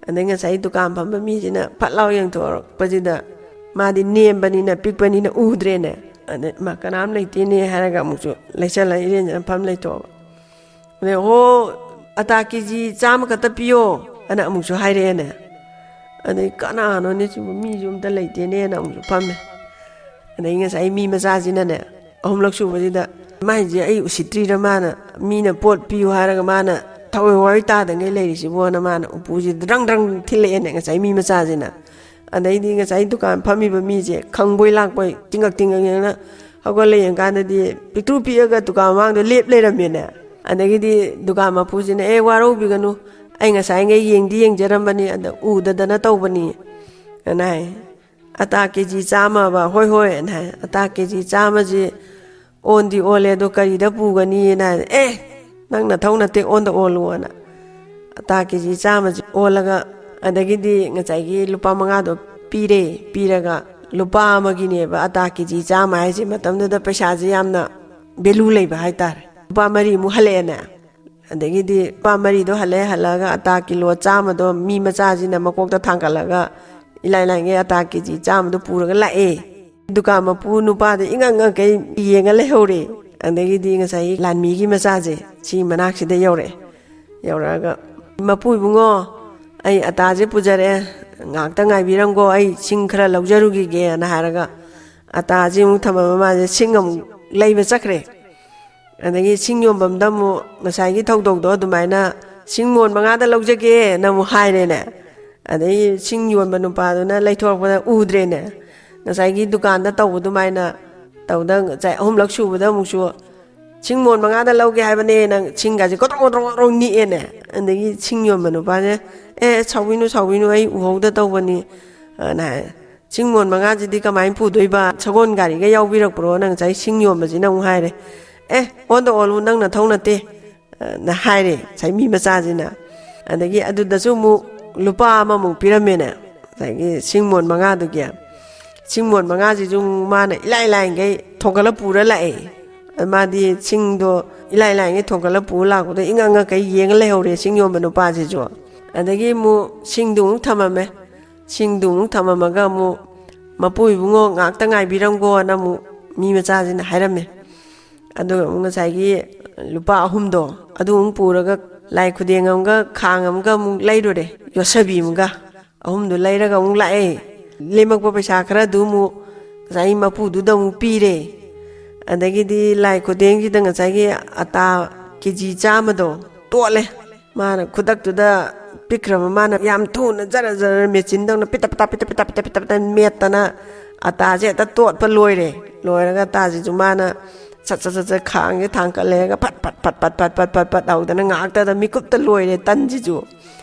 ꯑꯗꯩ ꯉꯁꯥꯏ ꯗꯨꯀꯥꯟ ꯐꯝꯕ ꯃꯤꯁꯤꯅ ꯐꯠ ꯂꯥꯎ ꯌꯦꯡꯊꯣꯔꯛꯄꯁꯤꯗ, ꯃꯥꯗꯤ ꯅꯦꯝꯕꯅꯤꯅ ꯄꯤꯛꯄꯅꯤꯅ ꯎꯗ꯭ꯔꯦꯅꯦ꯫ ꯑꯗꯩ "ꯃꯥ, ꯀꯅꯥꯝ ꯂꯩꯇꯦꯅꯦ" ꯍꯥꯏꯔꯒ ꯑꯃꯨꯛꯁꯨ ꯂꯩꯁꯜꯂ ꯏꯔꯦꯟꯖꯅ ꯐꯝ ꯂꯩꯊꯣꯛꯑꯕ꯫ ꯑꯗꯩ, "ꯍꯣ, ꯑꯇꯥ ꯀꯦ ꯖꯤ ꯆꯥꯝꯃ ꯈꯛꯇ ꯄꯤꯌꯣ" ꯑꯅ ꯑꯃꯨꯛꯁꯨ ꯍꯥꯏꯔꯛꯑꯦꯅꯦ꯫ ꯑꯗꯩ, "ꯀꯅꯥꯅꯣꯅꯦ ꯁꯤꯕꯨ, ꯃꯤꯁꯨ ꯑꯝꯇ ꯂꯩꯇꯦꯅꯦꯅ" ꯑꯃꯨꯛꯁꯨ ꯐꯝꯃꯦ꯫ ꯑꯗꯩ ꯉꯁꯥꯏ ꯃꯤ ꯃꯆꯥꯁꯤꯅꯅꯦ, ꯑꯍꯨꯝꯂꯛ ꯁꯨꯕꯁꯤꯗ, "ꯃꯥꯏꯁꯦ ꯑꯩ ꯎꯁꯤꯠꯇ꯭ꯔꯤꯔ, ꯃꯥꯅ ꯃꯤꯅ ꯄꯣꯠ ꯄꯤꯌꯨ ꯍꯥꯏꯔꯒ ꯃꯥꯅ ꯊꯋꯥꯏ ꯋꯥꯔꯤ ꯇꯥꯗꯉꯩ ꯂꯩꯔꯤꯁꯤꯕꯣꯅ" ꯃꯥꯅ ꯎꯄꯨꯁꯤꯗ ꯗ꯭ꯔꯪ ꯗ꯭ꯔꯪ ꯊꯤꯜꯂꯛꯑꯦꯅꯦ ꯉꯁꯥꯏ ꯃꯤ ꯃꯆꯥꯁꯤꯅ꯫ ꯑꯗꯩꯗꯤ ꯉꯁꯥꯏ ꯗꯨꯀꯥꯟ ꯐꯝꯃꯤꯕ ꯃꯤꯁꯦ ꯈꯪꯕꯣꯏ ꯂꯥꯛꯄꯣꯏ ꯇꯤꯡꯉꯛ ꯇꯤꯡꯉꯛ ꯌꯦꯡꯅ ꯍꯧꯒꯠꯂ ꯌꯦꯡꯀꯥꯟꯗꯗꯤ ꯄꯤꯛꯇ꯭ꯔꯨ ꯄꯤꯛꯑꯒ ꯗꯨꯀꯥꯟ ꯃꯃꯥꯡꯗ ꯂꯦꯞ ꯂꯩꯔꯝꯃꯦꯅꯦ꯫ ꯑꯗꯒꯤꯗꯤ ꯗꯨꯀꯥꯟ ꯃꯄꯨꯁꯤꯅ, "ꯑꯦ, ꯋꯥꯔꯧꯕꯤꯒꯅꯨ, ꯑꯩ ꯉꯁꯥꯏꯉꯩ ꯌꯦꯡꯗꯤ ꯌꯦꯡꯖꯔꯝꯕꯅꯤ, ꯑꯗ ꯎꯗꯗꯅ ꯇꯧꯕꯅꯤ" ꯑꯅ ꯍꯥꯏ꯫ "ꯑꯇꯥ ꯀꯦ ꯖꯤ ꯆꯥꯝꯃ ꯑꯕ?" "ꯍꯣꯏ, ꯍꯣꯏ" ꯑꯅ ꯍꯥꯏ꯫ "ꯑꯇꯥ ꯀꯦ ꯖꯤ ꯆꯥꯝꯃꯁꯤ ꯑꯣꯟꯗꯤ ꯑꯣꯜꯂꯦ, ꯑꯗꯣ ꯀꯔꯤꯗ ꯄꯨꯒꯅꯤꯅ?" "ꯑꯦ, ꯅꯪ ꯅꯊꯧ ꯅꯠꯇꯦ, ꯑꯣꯟꯗ ꯑꯣꯜꯂꯨꯅ" ꯑꯇꯥ ꯀꯦ ꯖꯤ ꯆꯥꯝꯃꯁꯤ ꯑꯣꯜꯂꯒ, ꯑꯗꯒꯤꯗꯤ ꯉꯁꯥꯏꯒꯤ ꯂꯨꯄꯥ ꯃꯉꯥꯗꯣ ꯄꯤꯔꯦ꯫ ꯄꯤꯔꯒ ꯂꯨꯄꯥ ꯑꯃꯒꯤꯅꯦꯕ ꯑꯇꯥ ꯀꯦ ꯖꯤ ꯆꯥꯝꯃ ꯍꯥꯏꯁꯦ, ꯃꯇꯝꯗꯨꯗ ꯄꯩꯁꯥꯁꯦ ꯌꯥꯝꯅ ꯚꯦꯂꯨ ꯂꯩꯕ ꯍꯥꯏꯇꯥꯔꯦ꯫ ꯂꯨꯄꯥ ꯃꯔꯤꯃꯨꯛ ꯍꯜꯂꯛꯑꯦꯅꯦ꯫ ꯑꯗꯒꯤꯗꯤ ꯂꯨꯄꯥ ꯃꯔꯤꯗꯣ ꯍꯜꯂꯛꯑꯦ, ꯍꯜꯂꯛꯑꯒ ꯑꯇꯥ ꯀꯤꯂꯣ ꯆꯥꯝꯃꯗꯣ ꯃꯤ ꯃꯆꯥꯁꯤꯅ ꯃꯀꯣꯛꯇ ꯊꯥꯡꯒꯠꯂꯒ ꯏꯂꯥꯏ ꯂꯥꯏꯉꯩ ꯑꯇꯥ ꯀꯦ ꯖꯤ ꯆꯥꯝꯃꯗꯣ ꯄꯨꯔꯒ ꯂꯥꯛꯑꯦ꯫ ꯗꯨꯀꯥꯟ ꯃꯄꯨ ꯅꯨꯄꯥꯗ ꯏꯉꯛ ꯉꯛꯈꯩ ꯌꯦꯡꯉ ꯂꯩꯍꯧꯔꯦ꯫ ꯑꯗꯒꯤꯗꯤ ꯉꯁꯥꯏꯒꯤ ꯂꯥꯟꯃꯤꯒꯤ ꯃꯆꯥꯁꯦ ꯁꯤ ꯃꯅꯥꯛꯁꯤꯗ ꯌꯧꯔꯛꯑꯦ꯫ ꯌꯧꯔꯛꯑꯒ, "ꯃꯄꯨ ꯏꯕꯨꯡꯉꯣ, ꯑꯩ ꯑꯇꯥꯁꯦ ꯄꯨꯖꯔꯛꯑꯦ, ꯉꯥꯏꯍꯥꯛꯇ ꯉꯥꯏꯕꯤꯔꯝꯀꯣ, ꯑꯩ ꯁꯤꯡ ꯈꯔ ꯂꯧꯖꯔꯨꯈꯤꯒꯦꯅ" ꯍꯥꯏꯔꯒ ꯑꯇꯥꯁꯦ ꯑꯃꯨꯛ ꯊꯝꯃꯝꯃ ꯃꯥꯁꯦ ꯁꯤꯡ ꯑꯃꯨꯛ ꯂꯩꯕ ꯆꯠꯈ꯭ꯔꯦ꯫ ꯑꯗꯒꯤ ꯁꯤꯡ ꯌꯣꯟꯐꯝꯗ ꯑꯃꯨꯛ ꯉꯁꯥꯏꯒꯤ ꯊꯧꯗꯧꯗꯣ ꯑꯗꯨꯃꯥꯏꯅ "ꯁꯤꯡ ꯃꯣꯟ ꯃꯉꯥꯗ ꯂꯧꯖꯒꯦꯅ" ꯑꯃꯨꯛ ꯍꯥꯏꯔꯦꯅꯦ꯫ ꯑꯗꯩ ꯁꯤꯡ ꯌꯣꯟꯕ ꯅꯨꯄꯥꯗꯨꯅ ꯂꯩꯊꯣꯔꯛꯄꯗ ꯎꯗ꯭ꯔꯦꯅꯦ꯫ ꯉꯁꯥꯏꯒꯤ ꯗꯨꯀꯥꯟꯗ ꯇꯧꯕ ꯑꯗꯨꯃꯥꯏꯅ ꯇꯧꯗ ꯉꯁꯥꯏ ꯑꯍꯨꯝꯂꯛ ꯁꯨꯕꯗ ꯑꯃꯨꯛꯁꯨ "ꯁꯤꯡ ꯃꯣꯟ ꯃꯉꯥꯗ ꯂꯧꯒꯦ ꯍꯥꯏꯕꯅꯦ, ꯅꯪ ꯁꯤꯡꯒꯁꯦ ꯀꯣꯇ꯭ꯔꯣꯛ ꯀꯣꯇ꯭ꯔꯣꯛ ꯀꯣꯇ꯭ꯔꯣꯛ ꯅꯤꯛꯑꯦꯅꯦ"꯫ ꯑꯗꯒꯤ ꯁꯤꯡ ꯌꯣꯟꯕ ꯅꯨꯄꯥꯁꯦ, "ꯑꯦ, ꯁꯥꯎꯕꯤꯅꯨ, ꯁꯥꯎꯕꯤꯅꯨ, ꯑꯩ ꯎꯍꯧꯗ ꯇꯧꯕꯅꯤ", ꯑꯅ ꯍꯥꯏ꯫ "ꯁꯤꯡ ꯃꯣꯟ ꯃꯉꯥꯁꯤꯗꯤ ꯀꯃꯥꯏꯅ ꯄꯨꯗꯣꯏꯕ? ꯁꯒꯣꯜ ꯒꯥꯔꯤꯒ ꯌꯥꯎꯕꯤꯔꯛꯄ꯭ꯔꯣ?" ꯅ ꯉꯁꯥꯏ ꯁꯤꯡ ꯌꯣꯟꯕꯁꯤꯅ ꯑꯃꯨꯛ ꯍꯥꯏꯔꯦ꯫ "ꯑꯦ, ꯑꯣꯟꯗ ꯑꯣꯜꯂꯨ, ꯅꯪ ꯅꯊꯧ ꯅꯠꯇꯦ", ꯅ ꯍꯥꯏꯔꯦ ꯉꯁꯥꯏ ꯃꯤ ꯃꯆꯥꯁꯤꯅ꯫ ꯑꯗꯒꯤ ꯑꯗꯨꯗꯁꯨ ꯑꯃꯨꯛ ꯂꯨꯄꯥ ꯑꯃꯃꯨꯛ ꯄꯤꯔꯝꯃꯦꯅꯦ, ꯉꯁꯥꯏꯒꯤ ꯁꯤꯡ ꯃꯣꯟ ꯃꯉꯥꯗꯨꯒꯤ꯫ ꯁꯤꯡ ꯃꯣꯟ ꯃꯉꯥꯁꯤꯁꯨ ꯃꯥꯅ ꯏꯂꯥꯏ ꯂꯥꯏꯅꯈꯩ ꯊꯣꯡꯒꯠꯂ ꯄꯨꯔ ꯂꯥꯛꯑꯦ꯫ ꯃꯥꯗꯤ ꯁꯤꯡꯗꯣ ꯏꯂꯥꯏ ꯂꯥꯏꯅꯈꯩ ꯊꯣꯡꯒꯠꯂ ꯄꯨꯔ ꯂꯥꯛꯄꯗ ꯏꯉꯛ ꯉꯛꯀꯩ ꯌꯦꯡꯉ ꯂꯩꯍꯧꯔꯦ ꯁꯤꯡ ꯌꯣꯟꯕ ꯅꯨꯄꯥꯁꯤꯁꯨ꯫ ꯑꯗꯒꯤ ꯑꯃꯨꯛ ꯁꯤꯡꯗꯨ ꯑꯃꯨꯛ ꯊꯝꯃꯝꯃꯦ꯫ ꯁꯤꯡꯗꯨ ꯑꯃꯨꯛ ꯊꯝꯃꯝꯃꯒ ꯑꯃꯨꯛ "ꯃꯄꯨ ꯏꯕꯨꯡꯉꯣ, ꯉꯥꯛꯇ ꯉꯥꯏꯕꯤꯔꯝꯈꯣꯅ" ꯑꯃꯨꯛ ꯃꯤ ꯃꯆꯥꯁꯤꯅ ꯍꯥꯏꯔꯝꯃꯦ꯫ ꯑꯗꯨꯒ ꯑꯃꯨꯛ ꯉꯁꯥꯏꯒꯤ ꯂꯨꯄꯥ ꯑꯍꯨꯝꯗꯣ ꯑꯗꯨ ꯑꯃꯨꯛ ꯄꯨꯔꯒ ꯂꯥꯏ ꯈꯨꯗꯦꯡ ꯑꯃꯒ ꯈꯥꯡ ꯑꯃꯒ ꯑꯃꯨꯛ ꯂꯩꯔꯨꯔꯦ, ꯌꯣꯠꯁꯕꯤ ꯑꯃꯒ꯫ ꯑꯍꯨꯝꯗꯨ ꯂꯩꯔꯒ ꯑꯃꯨꯛ ꯂꯥꯛꯑꯦ꯫ ꯂꯦꯝꯃꯛꯄ ꯄꯩꯁꯥ ꯈꯔꯗꯨ ꯑꯃꯨꯛ ꯉꯁꯥꯏ ꯃꯄꯨꯗꯨꯗ ꯑꯃꯨꯛ ꯄꯤꯔꯦ꯫ ꯑꯗꯒꯤꯗꯤ ꯂꯥꯏ ꯈꯨꯗꯦꯡꯁꯤꯗ ꯉꯁꯥꯏꯒꯤ ꯑꯇꯥ ꯀꯦ ꯖꯤ ꯆꯥꯝꯃꯗꯣ ꯇꯣꯠꯂꯦ꯫ ꯃꯥꯅ ꯈꯨꯗꯛꯇꯨꯗ ꯄꯤꯛꯈ꯭ꯔꯕ ꯃꯥꯅ ꯌꯥꯝ ꯊꯨꯅ ꯖꯔ ꯖꯔ ꯃꯦꯆꯤꯟꯗꯧꯅ ꯄꯤꯇ ꯄꯤꯇ ꯄꯤꯇ ꯄꯤꯇ ꯄꯤꯇ ꯄꯤꯇ ꯃꯦꯠꯇꯅ ꯑꯇꯥꯁꯦ ꯍꯦꯛꯇ ꯇꯣꯠꯄ ꯂꯣꯏꯔꯦ꯫ ꯂꯣꯏꯔꯒ ꯑꯇꯥꯁꯤꯁꯨ ꯃꯥꯅ ꯁꯠ ꯁꯠ ꯁꯠ ꯁꯠ ꯈꯥꯡꯁꯦ ꯊꯥꯡꯀꯠꯂꯦꯒ ꯐꯠ ꯐꯠ ꯐꯠ ꯐꯠ ꯐꯠ ꯐꯠ ꯐꯠ ꯐꯠ ꯇꯧꯗꯅ ꯉꯥꯏꯍꯥꯛꯇꯗ ꯃꯤꯀꯨꯞꯇ ꯂꯣꯏꯔꯦ ꯇꯟꯁꯤꯁꯨ꯫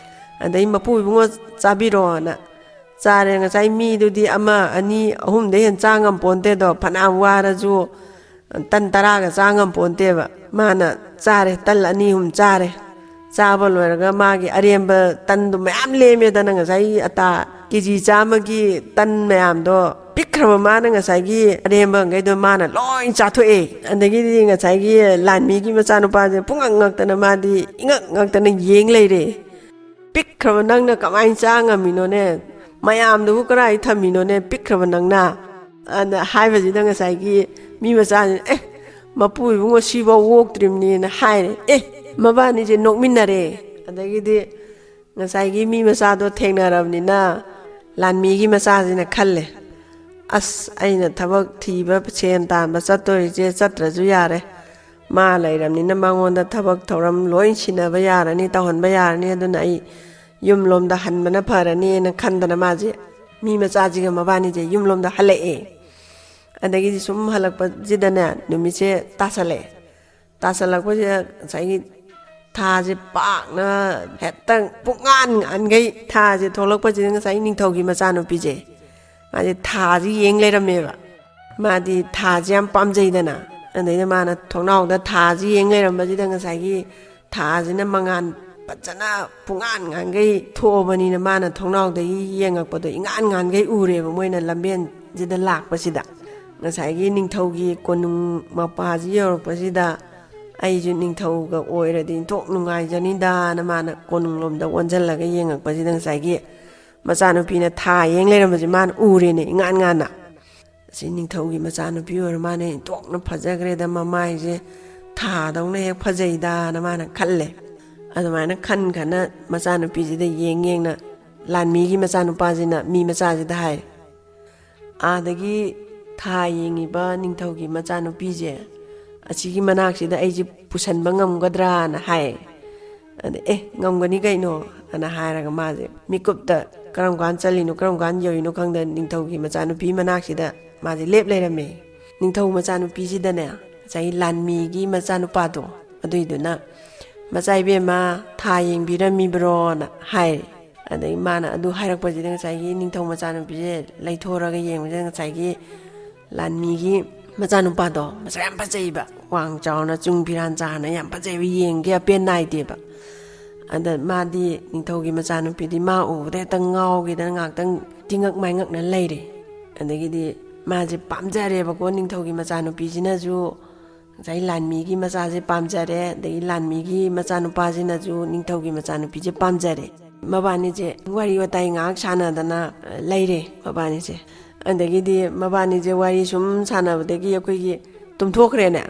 ꯑꯗꯩ "ꯃꯄꯨ ꯏꯕꯨꯡꯉꯣ, ꯆꯥꯕꯤꯔꯣꯅ" ꯆꯥꯔꯦ꯫ ꯉꯁꯥꯏ ꯃꯤꯗꯨꯗꯤ ꯑꯃ, ꯑꯅꯤ, ꯑꯍꯨꯝꯗꯩ ꯍꯦꯟꯅ ꯆꯥ ꯉꯝꯄꯣꯟꯇꯦꯗꯣ, ꯐꯅꯌꯥꯝ ꯋꯥꯔꯁꯨ ꯇꯟ ꯇꯔꯥꯒ ꯆꯥ ꯉꯝꯄꯣꯟꯇꯦꯕ꯫ ꯃꯥꯅ ꯆꯥꯔꯦ, ꯇꯟ ꯑꯅꯤ ꯑꯍꯨꯝ ꯆꯥꯔꯦ꯫ ꯆꯥꯕ ꯂꯣꯏꯔꯒ ꯃꯥꯒꯤ ꯑꯔꯦꯝꯕ ꯇꯟꯗꯨ ꯃꯌꯥꯝ ꯂꯦꯝꯃꯦꯗꯅ, ꯉꯁꯥꯏ ꯑꯇꯥ ꯀꯦ ꯖꯤ ꯆꯥꯝꯃꯒꯤ ꯇꯟ ꯃꯌꯥꯝꯗꯣ ꯄꯤꯛꯈ꯭ꯔꯕ ꯃꯥꯅ ꯉꯁꯥꯏꯒꯤ ꯑꯔꯦꯝꯕꯈꯩꯗꯣ ꯃꯥꯅ ꯂꯣꯏ ꯆꯥꯊꯣꯛꯑꯦ꯫ ꯑꯗꯒꯤꯗꯤ ꯉꯁꯥꯏꯒꯤ ꯂꯥꯟꯃꯤꯒꯤ ꯃꯆꯥꯅꯨꯄꯥꯁꯦ ꯄꯨꯡꯉꯛ ꯉꯛꯇꯅ ꯃꯥꯗꯤ ꯏꯉꯛ ꯉꯛꯇꯅ ꯌꯦꯡ ꯂꯩꯔꯦ꯫ "ꯄꯤꯛꯈ꯭ꯔꯕ ꯅꯪꯅ ꯀꯃꯥꯏꯅ ꯆꯥ ꯉꯝꯃꯤꯅꯣꯅꯦ? ꯃꯌꯥꯝꯗꯨꯕꯨ ꯀꯗꯥꯏ ꯊꯝꯃꯤꯅꯣꯅꯦ, ꯄꯤꯛꯈ꯭ꯔꯕ ꯅꯪꯅ?" ꯑꯅ ꯍꯥꯏꯕꯁꯤꯗ ꯉꯁꯥꯏꯒꯤ ꯃꯤ ꯃꯆꯥꯁꯤꯅ, "ꯑꯦ, ꯃꯄꯨ ꯏꯕꯨꯡꯉꯣ ꯁꯤꯐꯥꯎ ꯑꯣꯛꯇ꯭ꯔꯤꯕꯅꯤꯅ" ꯍꯥꯏꯔꯦ꯫ ꯑꯦ, ꯃꯕꯥꯅꯤꯁꯦ ꯅꯣꯛꯃꯤꯟꯅꯔꯦ꯫ ꯑꯗꯒꯤꯗꯤ ꯉꯁꯥꯏꯒꯤ ꯃꯤ ꯃꯆꯥꯗꯣ ꯊꯦꯡꯅꯔꯕꯅꯤꯅ ꯂꯥꯟꯃꯤꯒꯤ ꯃꯆꯥꯁꯤꯅ ꯈꯜꯂꯦ, "ꯑꯁ, ꯑꯩꯅ ꯊꯕꯛ ꯊꯤꯕ, ꯁꯦꯟ ꯇꯥꯟꯕ ꯆꯠꯇꯣꯔꯤꯁꯦ ꯆꯠꯇ꯭ꯔꯁꯨ ꯌꯥꯔꯦ꯫ ꯃꯥ ꯂꯩꯔꯕꯅꯤꯅ ꯃꯉꯣꯟꯗ ꯊꯕꯛ ꯊꯧꯔꯝ ꯂꯣꯏ ꯁꯤꯟꯅꯕ ꯌꯥꯔꯅꯤ, ꯇꯧꯍꯟꯕ ꯌꯥꯔꯅꯤ꯫ ꯑꯗꯨꯅ ꯑꯩ ꯌꯨꯝꯂꯣꯝꯗ ꯍꯟꯕꯅ ꯐꯔꯅꯤꯅ" ꯈꯟꯗꯅ ꯃꯥꯁꯦ, ꯃꯤ ꯃꯆꯥꯁꯤꯒ ꯃꯕꯥꯅꯤꯁꯦ ꯌꯨꯝꯂꯣꯝꯗ ꯍꯜꯂꯛꯑꯦ꯫ ꯑꯗꯒꯤꯗꯤ ꯁꯨꯝ ꯍꯜꯂꯛꯄꯁꯤꯗꯅꯦ, ꯅꯨꯃꯤꯠꯁꯦ ꯇꯥꯁꯜꯂꯛꯑꯦ꯫ ꯇꯥꯁꯜꯂꯛꯄꯁꯤꯗ ꯉꯁꯥꯏꯒꯤ ꯊꯥꯁꯦ ꯄꯥꯛꯅ ꯍꯦꯛꯇ ꯄꯨꯡꯉꯥꯟ ꯉꯥꯟꯈꯩ ꯊꯥꯁꯦ ꯊꯣꯛꯂꯛꯄꯁꯤꯗ ꯉꯁꯥꯏ ꯅꯤꯡꯊꯧꯒꯤ ꯃꯆꯥꯅꯨꯄꯤꯁꯦ, ꯃꯥꯁꯦ ꯊꯥꯁꯦ ꯌꯦꯡ ꯂꯩꯔꯝꯃꯦꯕ꯫ ꯃꯥꯗꯤ ꯊꯥꯁꯦ ꯌꯥꯝ ꯄꯥꯝꯖꯩꯗꯅ꯫ ꯑꯗꯩꯗ ꯃꯥꯅ ꯊꯣꯡꯅꯥꯎꯗ ꯊꯥꯁꯦ ꯌꯦꯡ ꯂꯩꯔꯝꯕꯁꯤꯗ ꯉꯁꯥꯏꯒꯤ ꯊꯥꯁꯤꯅ ꯃꯉꯥꯜ ꯐꯖꯅ ꯄꯨꯡꯉꯥꯟ ꯉꯥꯟꯈꯩ ꯊꯣꯛꯑꯕꯅꯤꯅ ꯃꯥꯅ ꯊꯣꯡꯅꯥꯎꯗꯒꯤ ꯌꯦꯡꯉꯛꯄꯗꯣ ꯏꯉꯥꯟ ꯉꯥꯟꯈꯩ ꯎꯔꯦꯕ ꯃꯣꯏꯅ ꯂꯝꯕꯦꯟꯁꯤꯗ ꯂꯥꯛꯄꯁꯤꯗ꯫ ꯉꯁꯥꯏꯒꯤ ꯅꯤꯡꯊꯧꯒꯤ ꯀꯣꯅꯨꯡ ꯃꯄꯥꯁꯤ ꯌꯧꯔꯛꯄꯁꯤꯗ ꯑꯩꯁꯨ ꯅꯤꯡꯊꯧꯒ ꯑꯣꯏꯔꯗꯤ ꯏꯟꯊꯣꯛ ꯅꯨꯡꯉꯥꯏꯖꯅꯤꯗꯥꯅ ꯃꯥꯅ ꯀꯣꯅꯨꯡꯂꯣꯝꯗ ꯑꯣꯟꯁꯤꯜꯂꯒ ꯌꯦꯡꯉꯛꯄꯁꯤꯗ ꯉꯁꯥꯏꯒꯤ ꯃꯆꯥꯅꯨꯄꯤꯅ ꯊꯥ ꯌꯦꯡ ꯂꯩꯔꯝꯕꯁꯦ ꯃꯥꯅ ꯎꯔꯦꯅꯦ ꯏꯉꯥꯟ ꯉꯥꯟꯅ꯫ ꯑꯁꯤ ꯅꯤꯡꯊꯧꯒꯤ ꯃꯆꯥꯅꯨꯄꯤ ꯑꯣꯏꯔ ꯃꯥꯅꯦ, ꯏꯟꯊꯣꯛꯅ ꯐꯖꯈ꯭ꯔꯦꯗ, ꯃꯃꯥꯏꯁꯦ ꯊꯥꯗꯧꯅ ꯍꯦꯛ ꯐꯖꯩꯗꯥꯅ ꯃꯥꯅ ꯈꯜꯂꯦ꯫ ꯑꯗꯨꯃꯥꯏꯅ ꯈꯟ ꯈꯟꯅ ꯃꯆꯥꯅꯨꯄꯤꯁꯤꯗ ꯌꯦꯡ ꯌꯦꯡꯅ ꯂꯥꯟꯃꯤꯒꯤ ꯃꯆꯥꯅꯨꯄꯥꯁꯤꯅ ꯃꯤ ꯃꯆꯥꯁꯤꯗ ꯍꯥꯏ, "ꯑꯥꯗꯒꯤ ꯊꯥ ꯌꯦꯡꯉꯤꯕ ꯅꯤꯡꯊꯧꯒꯤ ꯃꯆꯥꯅꯨꯄꯤꯁꯦ ꯑꯁꯤꯒꯤ ꯃꯅꯥꯛꯁꯤꯗ ꯑꯩꯁꯦ ꯄꯨꯁꯟꯕ ꯉꯝꯒꯗ꯭ꯔꯥꯅ ꯍꯥꯏ꯫ ꯑꯗ, "ꯑꯦ, ꯉꯝꯒꯅꯤ ꯀꯩꯅꯣ" ꯑꯅ ꯍꯥꯏꯔꯒ ꯃꯥꯁꯦ ꯃꯤꯀꯨꯞꯇ ꯀꯔꯝ ꯀꯥꯟ ꯆꯠꯂꯤꯅꯣ ꯀꯔꯝ ꯀꯥꯟ ꯌꯧꯔꯤꯅꯣ ꯈꯪꯗ ꯅꯤꯡꯊꯧꯒꯤ ꯃꯆꯥꯅꯨꯄꯤ ꯃꯅꯥꯛꯁꯤꯗ ꯃꯥꯁꯦ ꯂꯦꯞ ꯂꯩꯔꯝꯃꯦ꯫ ꯅꯤꯡꯊꯧ ꯃꯆꯥꯅꯨꯄꯤꯁꯤꯗꯅꯦ ꯉꯁꯥꯏꯒꯤ ꯂꯥꯟꯃꯤꯒꯤ ꯃꯆꯥꯅꯨꯄꯥꯗꯣ ꯑꯗꯨꯏꯗꯨꯅ, "ꯃꯆꯥ ꯏꯕꯦꯝꯃ, ꯊꯥ ꯌꯦꯡꯕꯤꯔꯝꯃꯤꯕ꯭ꯔꯣꯅ?" ꯍꯥꯏꯔꯦ꯫ ꯑꯗꯩ ꯃꯥꯅ ꯑꯗꯨ ꯍꯥꯏꯔꯛꯄꯁꯤꯗ ꯉꯁꯥꯏꯒꯤ ꯅꯤꯡꯊꯧ ꯃꯆꯥꯅꯨꯄꯤꯁꯦ ꯂꯩꯊꯣꯔꯒ ꯌꯦꯡꯕꯁꯤꯗ ꯉꯁꯥꯏꯒꯤ ꯂꯥꯟꯃꯤꯒꯤ ꯃꯆꯥꯅꯨꯄꯥꯗꯣ ꯃꯁꯛ ꯌꯥꯝ ꯐꯖꯩꯕ, ꯋꯥꯡ ꯆꯥꯎꯅ ꯆꯨꯡ ꯐꯤꯔꯥꯟ ꯆꯥꯔꯅ ꯌꯥꯝ ꯐꯖꯩꯕ, ꯌꯦꯡꯒꯦ ꯑꯄꯦꯟ ꯅꯥꯏꯗꯦꯕ꯫ ꯑꯗ ꯃꯥꯗꯤ ꯅꯤꯡꯊꯧꯒꯤ ꯃꯆꯥꯅꯨꯄꯤꯗꯤ ꯃꯥ ꯎꯕꯗ ꯍꯦꯛꯇ ꯉꯥꯎꯈꯤꯗꯅ ꯉꯥꯏꯍꯥꯛꯇꯪ ꯇꯤꯉꯛ ꯃꯥꯏꯉꯛꯅ ꯂꯩꯔꯦ꯫ ꯑꯗꯒꯤꯗꯤ ꯃꯥꯁꯦ ꯄꯥꯝꯖꯔꯦꯕꯀꯣ, ꯅꯤꯡꯊꯧꯒꯤ ꯃꯆꯥꯅꯨꯄꯤꯁꯤꯅꯁꯨ ꯉꯁꯥꯏ ꯂꯥꯟꯃꯤꯒꯤ ꯃꯆꯥꯁꯦ ꯄꯥꯝꯖꯔꯦ, ꯑꯗꯒꯤ ꯂꯥꯟꯃꯤꯒꯤ ꯃꯆꯥꯅꯨꯄꯥꯁꯤꯅꯁꯨ ꯅꯤꯡꯊꯧꯒꯤ ꯃꯆꯥꯅꯨꯄꯤꯁꯦ ꯄꯥꯝꯖꯔꯦ꯫ ꯃꯕꯥꯅꯤꯁꯦ ꯋꯥꯔꯤ ꯋꯥꯇꯥꯏ ꯉꯥꯏꯍꯥꯛ ꯁꯥꯟꯅꯗꯅ, ꯑ, ꯂꯩꯔꯦ ꯃꯕꯥꯅꯤꯁꯦ꯫ ꯑꯗꯒꯤꯗꯤ ꯃꯕꯥꯅꯤꯁꯦ ꯋꯥꯔꯤ ꯁꯨꯝ ꯁꯥꯟꯅꯕꯗꯒꯤ ꯑꯩꯈꯣꯏꯒꯤ ꯇꯨꯝꯊꯣꯛꯈ꯭ꯔꯦꯅꯦ꯫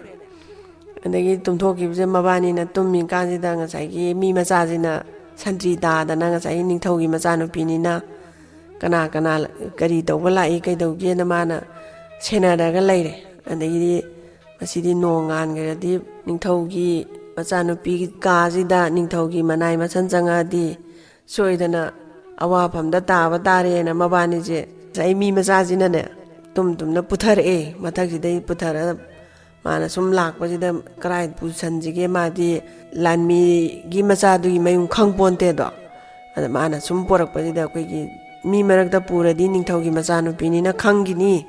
ꯑꯗꯒꯤ ꯇꯨꯝꯊꯣꯛꯈꯤꯕꯁꯦ ꯃꯕꯥꯅꯤꯅ ꯇꯨꯝꯃꯤ ꯀꯥꯟꯁꯤꯗ ꯉꯁꯥꯏꯒꯤ ꯃꯤ ꯃꯆꯥꯁꯤꯅ ꯁꯟꯇ꯭ꯔꯤ ꯇꯥꯗꯅ ꯉꯁꯥꯏꯒꯤ ꯅꯤꯡꯊꯧꯒꯤ ꯃꯆꯥꯅꯨꯄꯤꯅꯤꯅ ꯀꯅꯥ ꯀꯅꯥ ꯀꯔꯤ ꯇꯧꯕ ꯂꯥꯛꯏ ꯀꯩꯗꯧꯒꯦꯅ ꯃꯥꯅ ꯁꯦꯟꯅꯔꯒ ꯂꯩꯔꯦ꯫ ꯑꯗꯒꯤꯗꯤ ꯃꯁꯤꯗꯤ ꯅꯣꯡ ꯉꯥꯟꯈ꯭ꯔꯗꯤ ꯅꯤꯡꯊꯧꯒꯤ ꯃꯆꯥꯅꯨꯄꯤ ꯀꯥꯁꯤꯗ ꯅꯤꯡꯊꯧꯒꯤ ꯃꯅꯥꯏ ꯃꯁꯟ ꯆꯪꯉꯛꯑꯗꯤ ꯁꯣꯏꯗꯅ ꯑꯋꯥꯐꯝꯗ ꯇꯥꯕ ꯇꯥꯔꯦꯅ ꯃꯕꯥꯅꯤꯁꯦ ꯉꯁꯥꯏ ꯃꯤ ꯃꯆꯥꯁꯤꯅꯅꯦ ꯇꯨꯝ ꯇꯨꯝꯅ ꯄꯨꯊꯔꯛꯑꯦ꯫ ꯃꯊꯛꯁꯤꯗꯩ ꯄꯨꯊꯔ ꯃꯥꯅ ꯁꯨꯝ ꯂꯥꯛꯄꯁꯤꯗ ꯀꯔꯥꯏ ꯄꯨꯁꯟꯁꯤꯒꯦ, ꯃꯥꯗꯤ ꯂꯥꯟꯃꯤꯒꯤ ꯃꯆꯥꯗꯨꯒꯤ ꯃꯌꯨꯝ ꯈꯪ ꯄꯣꯟꯇꯦꯗꯣ꯫ ꯑꯗ ꯃꯥꯅ ꯁꯨꯝ ꯄꯣꯔꯛꯄꯁꯤꯗ ꯑꯩꯈꯣꯏꯒꯤ ꯃꯤ ꯃꯔꯛꯇ ꯄꯨꯔꯗꯤ ꯅꯤꯡꯊꯧꯒꯤ ꯃꯆꯥꯅꯨꯄꯤꯅꯤꯅ ꯈꯪꯈꯤꯅꯤ꯫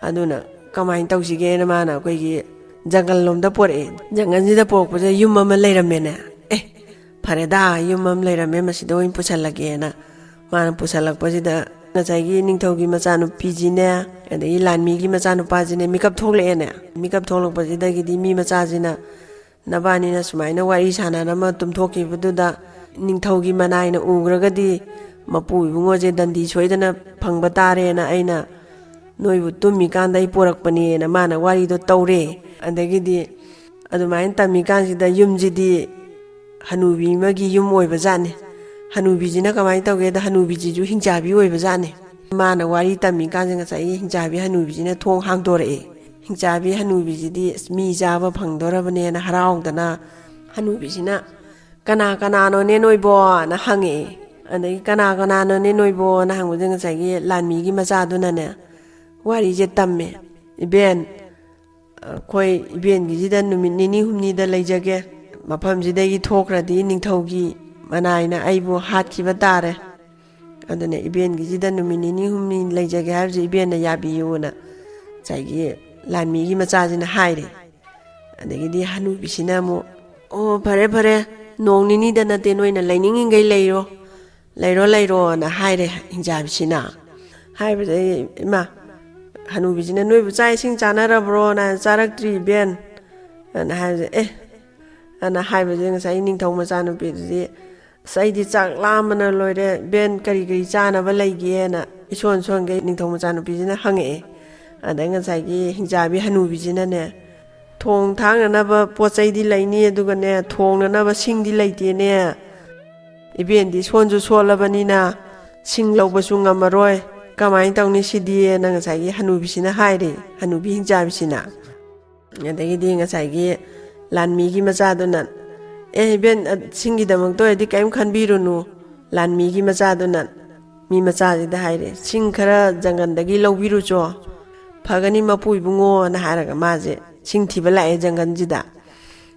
ꯑꯗꯨꯅ ꯀꯃꯥꯏꯅ ꯇꯧꯁꯤꯒꯦꯅ ꯃꯥꯅ ꯑꯩꯈꯣꯏꯒꯤ ꯖꯪꯒꯜ ꯂꯣꯝꯗ ꯄꯣꯔꯛꯑꯦ꯫ ꯖꯪꯒꯜꯁꯤꯗ ꯄꯣꯔꯛꯄꯁꯤꯗ ꯌꯨꯝ ꯑꯃ ꯂꯩꯔꯝꯃꯦꯅꯦ꯫ ꯑꯦ, ꯐꯔꯦꯗ, ꯌꯨꯝ ꯑꯃ ꯂꯩꯔꯝꯃꯦ, ꯃꯁꯤꯗ ꯑꯣꯏꯅ ꯄꯨꯁꯜꯂꯒꯦꯅ ꯃꯥꯅ ꯄꯨꯁꯜꯂꯛꯄꯁꯤꯗ ꯉꯁꯥꯏꯒꯤ ꯅꯤꯡꯊꯧꯒꯤ ꯃꯆꯥꯅꯨꯄꯤꯁꯤꯅꯦ, ꯑꯗꯒꯤ ꯂꯥꯟꯃꯤꯒꯤ ꯃꯆꯥꯅꯨꯄꯥꯁꯤꯅꯦ ꯃꯤꯀꯞ ꯊꯣꯛꯂꯛꯑꯦꯅꯦ꯫ ꯃꯤꯀꯞ ꯊꯣꯛꯂꯛꯄꯁꯤꯗꯒꯤꯗꯤ ꯃꯤ ꯃꯆꯥꯁꯤꯅ, "ꯅꯕꯥꯅꯤꯅ ꯁꯨꯃꯥꯏꯅ ꯋꯥꯔꯤ ꯁꯥꯟꯅꯔꯝꯃ ꯇꯨꯝꯊꯣꯛꯈꯤꯕꯗꯨꯗ ꯅꯤꯡꯊꯧꯒꯤ ꯃꯅꯥꯏꯅ ꯎꯈ꯭ꯔꯒꯗꯤ ꯃꯄꯨ ꯏꯕꯨꯡꯉꯣꯁꯦ ꯗꯟꯗꯤ ꯁꯣꯏꯗꯅ ꯐꯪꯕ ꯇꯥꯔꯦꯅ ꯑꯩꯅ ꯅꯣꯏꯕꯨ ꯇꯨꯝꯃꯤꯀꯥꯟꯗ ꯑꯩ ꯄꯣꯔꯛꯄꯅꯦꯅ" ꯃꯥꯅ ꯋꯥꯔꯤꯗꯣ ꯇꯧꯔꯦ꯫ ꯑꯗꯒꯤꯗꯤ ꯑꯗꯨꯃꯥꯏꯅ ꯇꯝꯃꯤꯀꯥꯟꯁꯤꯗ ꯌꯨꯝꯁꯤꯗꯤ ꯍꯅꯨꯕꯤ ꯑꯃꯒꯤ ꯌꯨꯝ ꯑꯣꯏꯕ ꯖꯥꯠꯅꯤ꯫ ꯍꯅꯨꯕꯤꯁꯤꯅ ꯀꯃꯥꯏꯅ ꯇꯧꯒꯦꯗ, ꯍꯅꯨꯕꯤꯁꯤꯁꯨ ꯍꯤꯡꯆꯥꯕꯤ ꯑꯣꯏꯕ ꯖꯥꯠꯅꯤ꯫ ꯃꯥꯅ ꯋꯥꯔꯤ ꯇꯝꯃꯤꯀꯥꯟꯁꯤ ꯉꯁꯥꯏꯒꯤ ꯍꯤꯡꯆꯥꯕꯤ ꯍꯅꯨꯕꯤꯁꯤꯅ ꯊꯣꯡ ꯍꯥꯡꯗꯣꯔꯛꯑꯦ꯫ ꯍꯤꯡꯆꯥꯕꯤ ꯍꯅꯨꯕꯤꯁꯤꯗꯤ ꯑꯁ, ꯃꯤ ꯆꯥꯕ ꯐꯪꯗꯣꯔꯕꯅꯦꯅ ꯍꯔꯥꯎꯗꯅ, ꯍꯅꯨꯕꯤꯁꯤꯅ, "ꯀꯅꯥ ꯀꯅꯥꯅꯣꯅꯦ ꯅꯣꯏꯕꯣꯅ?" ꯍꯪꯉꯛꯑꯦ꯫ ꯑꯗꯒꯤ "ꯀꯅꯥ ꯀꯅꯥꯅꯣꯅꯦ ꯅꯣꯏꯕꯣꯅ?" ꯍꯪꯕꯗ ꯉꯁꯥꯏꯒꯤ ꯂꯥꯟꯃꯤꯒꯤ ꯃꯆꯥꯗꯨꯅꯅꯦ ꯋꯥꯔꯤꯁꯦ ꯇꯝꯃꯦ꯫ "ꯏꯕꯦꯟ, ꯑꯩꯈꯣꯏ ꯏꯕꯦꯟꯒꯤꯁꯤꯗ ꯅꯨꯃꯤꯠ ꯅꯤꯅꯤ ꯍꯨꯝꯅꯤꯗ ꯂꯩꯖꯒꯦ꯫ ꯃꯐꯝꯁꯤꯗꯒꯤ ꯊꯣꯛꯈ꯭ꯔꯗꯤ ꯅꯤꯡꯊꯧꯒꯤ ꯃꯅꯥꯏꯅ ꯑꯩꯕꯨ ꯍꯥꯠꯈꯤꯕ ꯇꯥꯔꯦ꯫ ꯑꯗꯨꯅ ꯏꯕꯦꯟꯒꯤꯁꯤꯗ ꯅꯨꯃꯤꯠ ꯅꯤꯅꯤ ꯍꯨꯝꯅꯤ ꯂꯩꯖꯒꯦ ꯍꯥꯏꯕꯁꯤ ꯏꯕꯦꯟꯅ ꯌꯥꯕꯤꯌꯨꯅ" ꯉꯁꯥꯏꯒꯤ ꯂꯥꯟꯃꯤꯒꯤ ꯃꯆꯥꯁꯤꯅ ꯍꯥꯏꯔꯦ꯫ ꯑꯗꯒꯤꯗꯤ ꯍꯅꯨꯕꯤꯁꯤꯅ ꯑꯃꯨꯛ, "ꯑꯣ, ꯐꯔꯦ, ꯐꯔꯦ, ꯅꯣꯡ ꯅꯤꯅꯤꯗ ꯅꯠꯇꯦ, ꯅꯣꯏꯅ ꯂꯩꯅꯤꯡꯉꯤꯈꯩ ꯂꯩꯔꯣ, ꯂꯩꯔꯣ, ꯂꯩꯔꯣꯅ" ꯍꯥꯏꯔꯦ ꯍꯤꯡꯆꯥꯕꯤꯁꯤꯅ꯫ ꯍꯥꯏꯕꯁꯦ, ꯏꯃꯥ, ꯍꯅꯨꯕꯤꯁꯤꯅ, "ꯅꯣꯏꯕꯨ ꯆꯥꯛ ꯏꯁꯤꯡ ꯆꯥꯅꯔꯕ꯭ꯔꯣꯅ?" "ꯆꯥꯔꯛꯇ꯭ꯔꯤ, ꯏꯕꯦꯟ" ꯑꯅ ꯍꯥꯏꯕꯁꯦ, "ꯑꯦ" ꯑꯅ ꯍꯥꯏꯕꯁꯦ, ꯉꯁꯥꯏ ꯅꯤꯡꯊꯧ ꯃꯆꯥꯅꯨꯄꯤꯗꯨꯗꯤ, "ꯑꯁ, ꯑꯩꯗꯤ ꯆꯥꯛ ꯂꯥꯝꯕꯅ ꯂꯣꯏꯔꯦ, ꯏꯕꯦꯟ, ꯀꯔꯤ ꯀꯔꯤ ꯆꯥꯅꯕ ꯂꯩꯒꯦꯅ?" ꯏꯁꯣꯟ ꯁꯣꯟꯈꯩ ꯅꯤꯡꯊꯧ ꯃꯆꯥꯅꯨꯄꯤꯁꯤꯅ ꯍꯪꯉꯛꯑꯦ꯫ ꯑꯗ ꯉꯁꯥꯏꯒꯤ ꯍꯤꯡꯆꯥꯕꯤ ꯍꯅꯨꯕꯤꯁꯤꯅꯅꯦ, "ꯊꯣꯡ ꯊꯥꯛꯅꯅꯕ ꯄꯣꯠ ꯆꯩꯗꯤ ꯂꯩꯅꯤ, ꯑꯗꯨꯒꯅꯦ, ꯊꯣꯡꯅꯅꯕ ꯁꯤꯡꯗꯤ ꯂꯩꯇꯦꯅꯦ꯫ ꯏꯕꯦꯟꯗꯤ ꯁꯣꯟꯁꯨ ꯁꯣꯜꯂꯕꯅꯤꯅ ꯁꯤꯡ ꯂꯧꯕꯁꯨ ꯉꯝꯃꯔꯣꯏ꯫ ꯀꯃꯥꯏꯅ ꯇꯧꯅꯤ ꯁꯤꯗꯤꯅ?" ꯉꯁꯥꯏꯒꯤ ꯍꯅꯨꯕꯤꯁꯤꯅ ꯍꯥꯏꯔꯦ, ꯍꯅꯨꯕꯤ ꯍꯤꯡꯆꯥꯕꯤꯁꯤꯅ꯫ ꯑꯗꯒꯤꯗꯤ ꯉꯁꯥꯏꯒꯤ ꯂꯥꯟꯃꯤꯒꯤ ꯃꯆꯥꯗꯨꯅ, "ꯑꯦ, ꯏꯕꯦꯟ, ꯑ, ꯁꯤꯡꯒꯤꯗꯃꯛꯇ ꯑꯣꯏꯔꯗꯤ ꯀꯔꯤꯝ ꯈꯟꯕꯤꯔꯨꯅꯨ"꯫ ꯂꯥꯟꯃꯤꯒꯤ ꯃꯆꯥꯗꯨꯅ ꯃꯤ ꯃꯆꯥꯁꯤꯗ ꯍꯥꯏꯔꯦ, "ꯁꯤꯡ ꯈꯔ ꯖꯪꯒꯜꯗꯒꯤ ꯂꯧꯕꯤꯔꯨꯆꯣ, ꯐꯒꯅꯤ ꯃꯄꯨ ꯏꯕꯨꯡꯉꯣꯅ" ꯍꯥꯏꯔꯒ ꯃꯥꯁꯦ ꯁꯤꯡ ꯊꯤꯕ ꯂꯥꯛꯑꯦ ꯖꯪꯒꯜꯁꯤꯗ꯫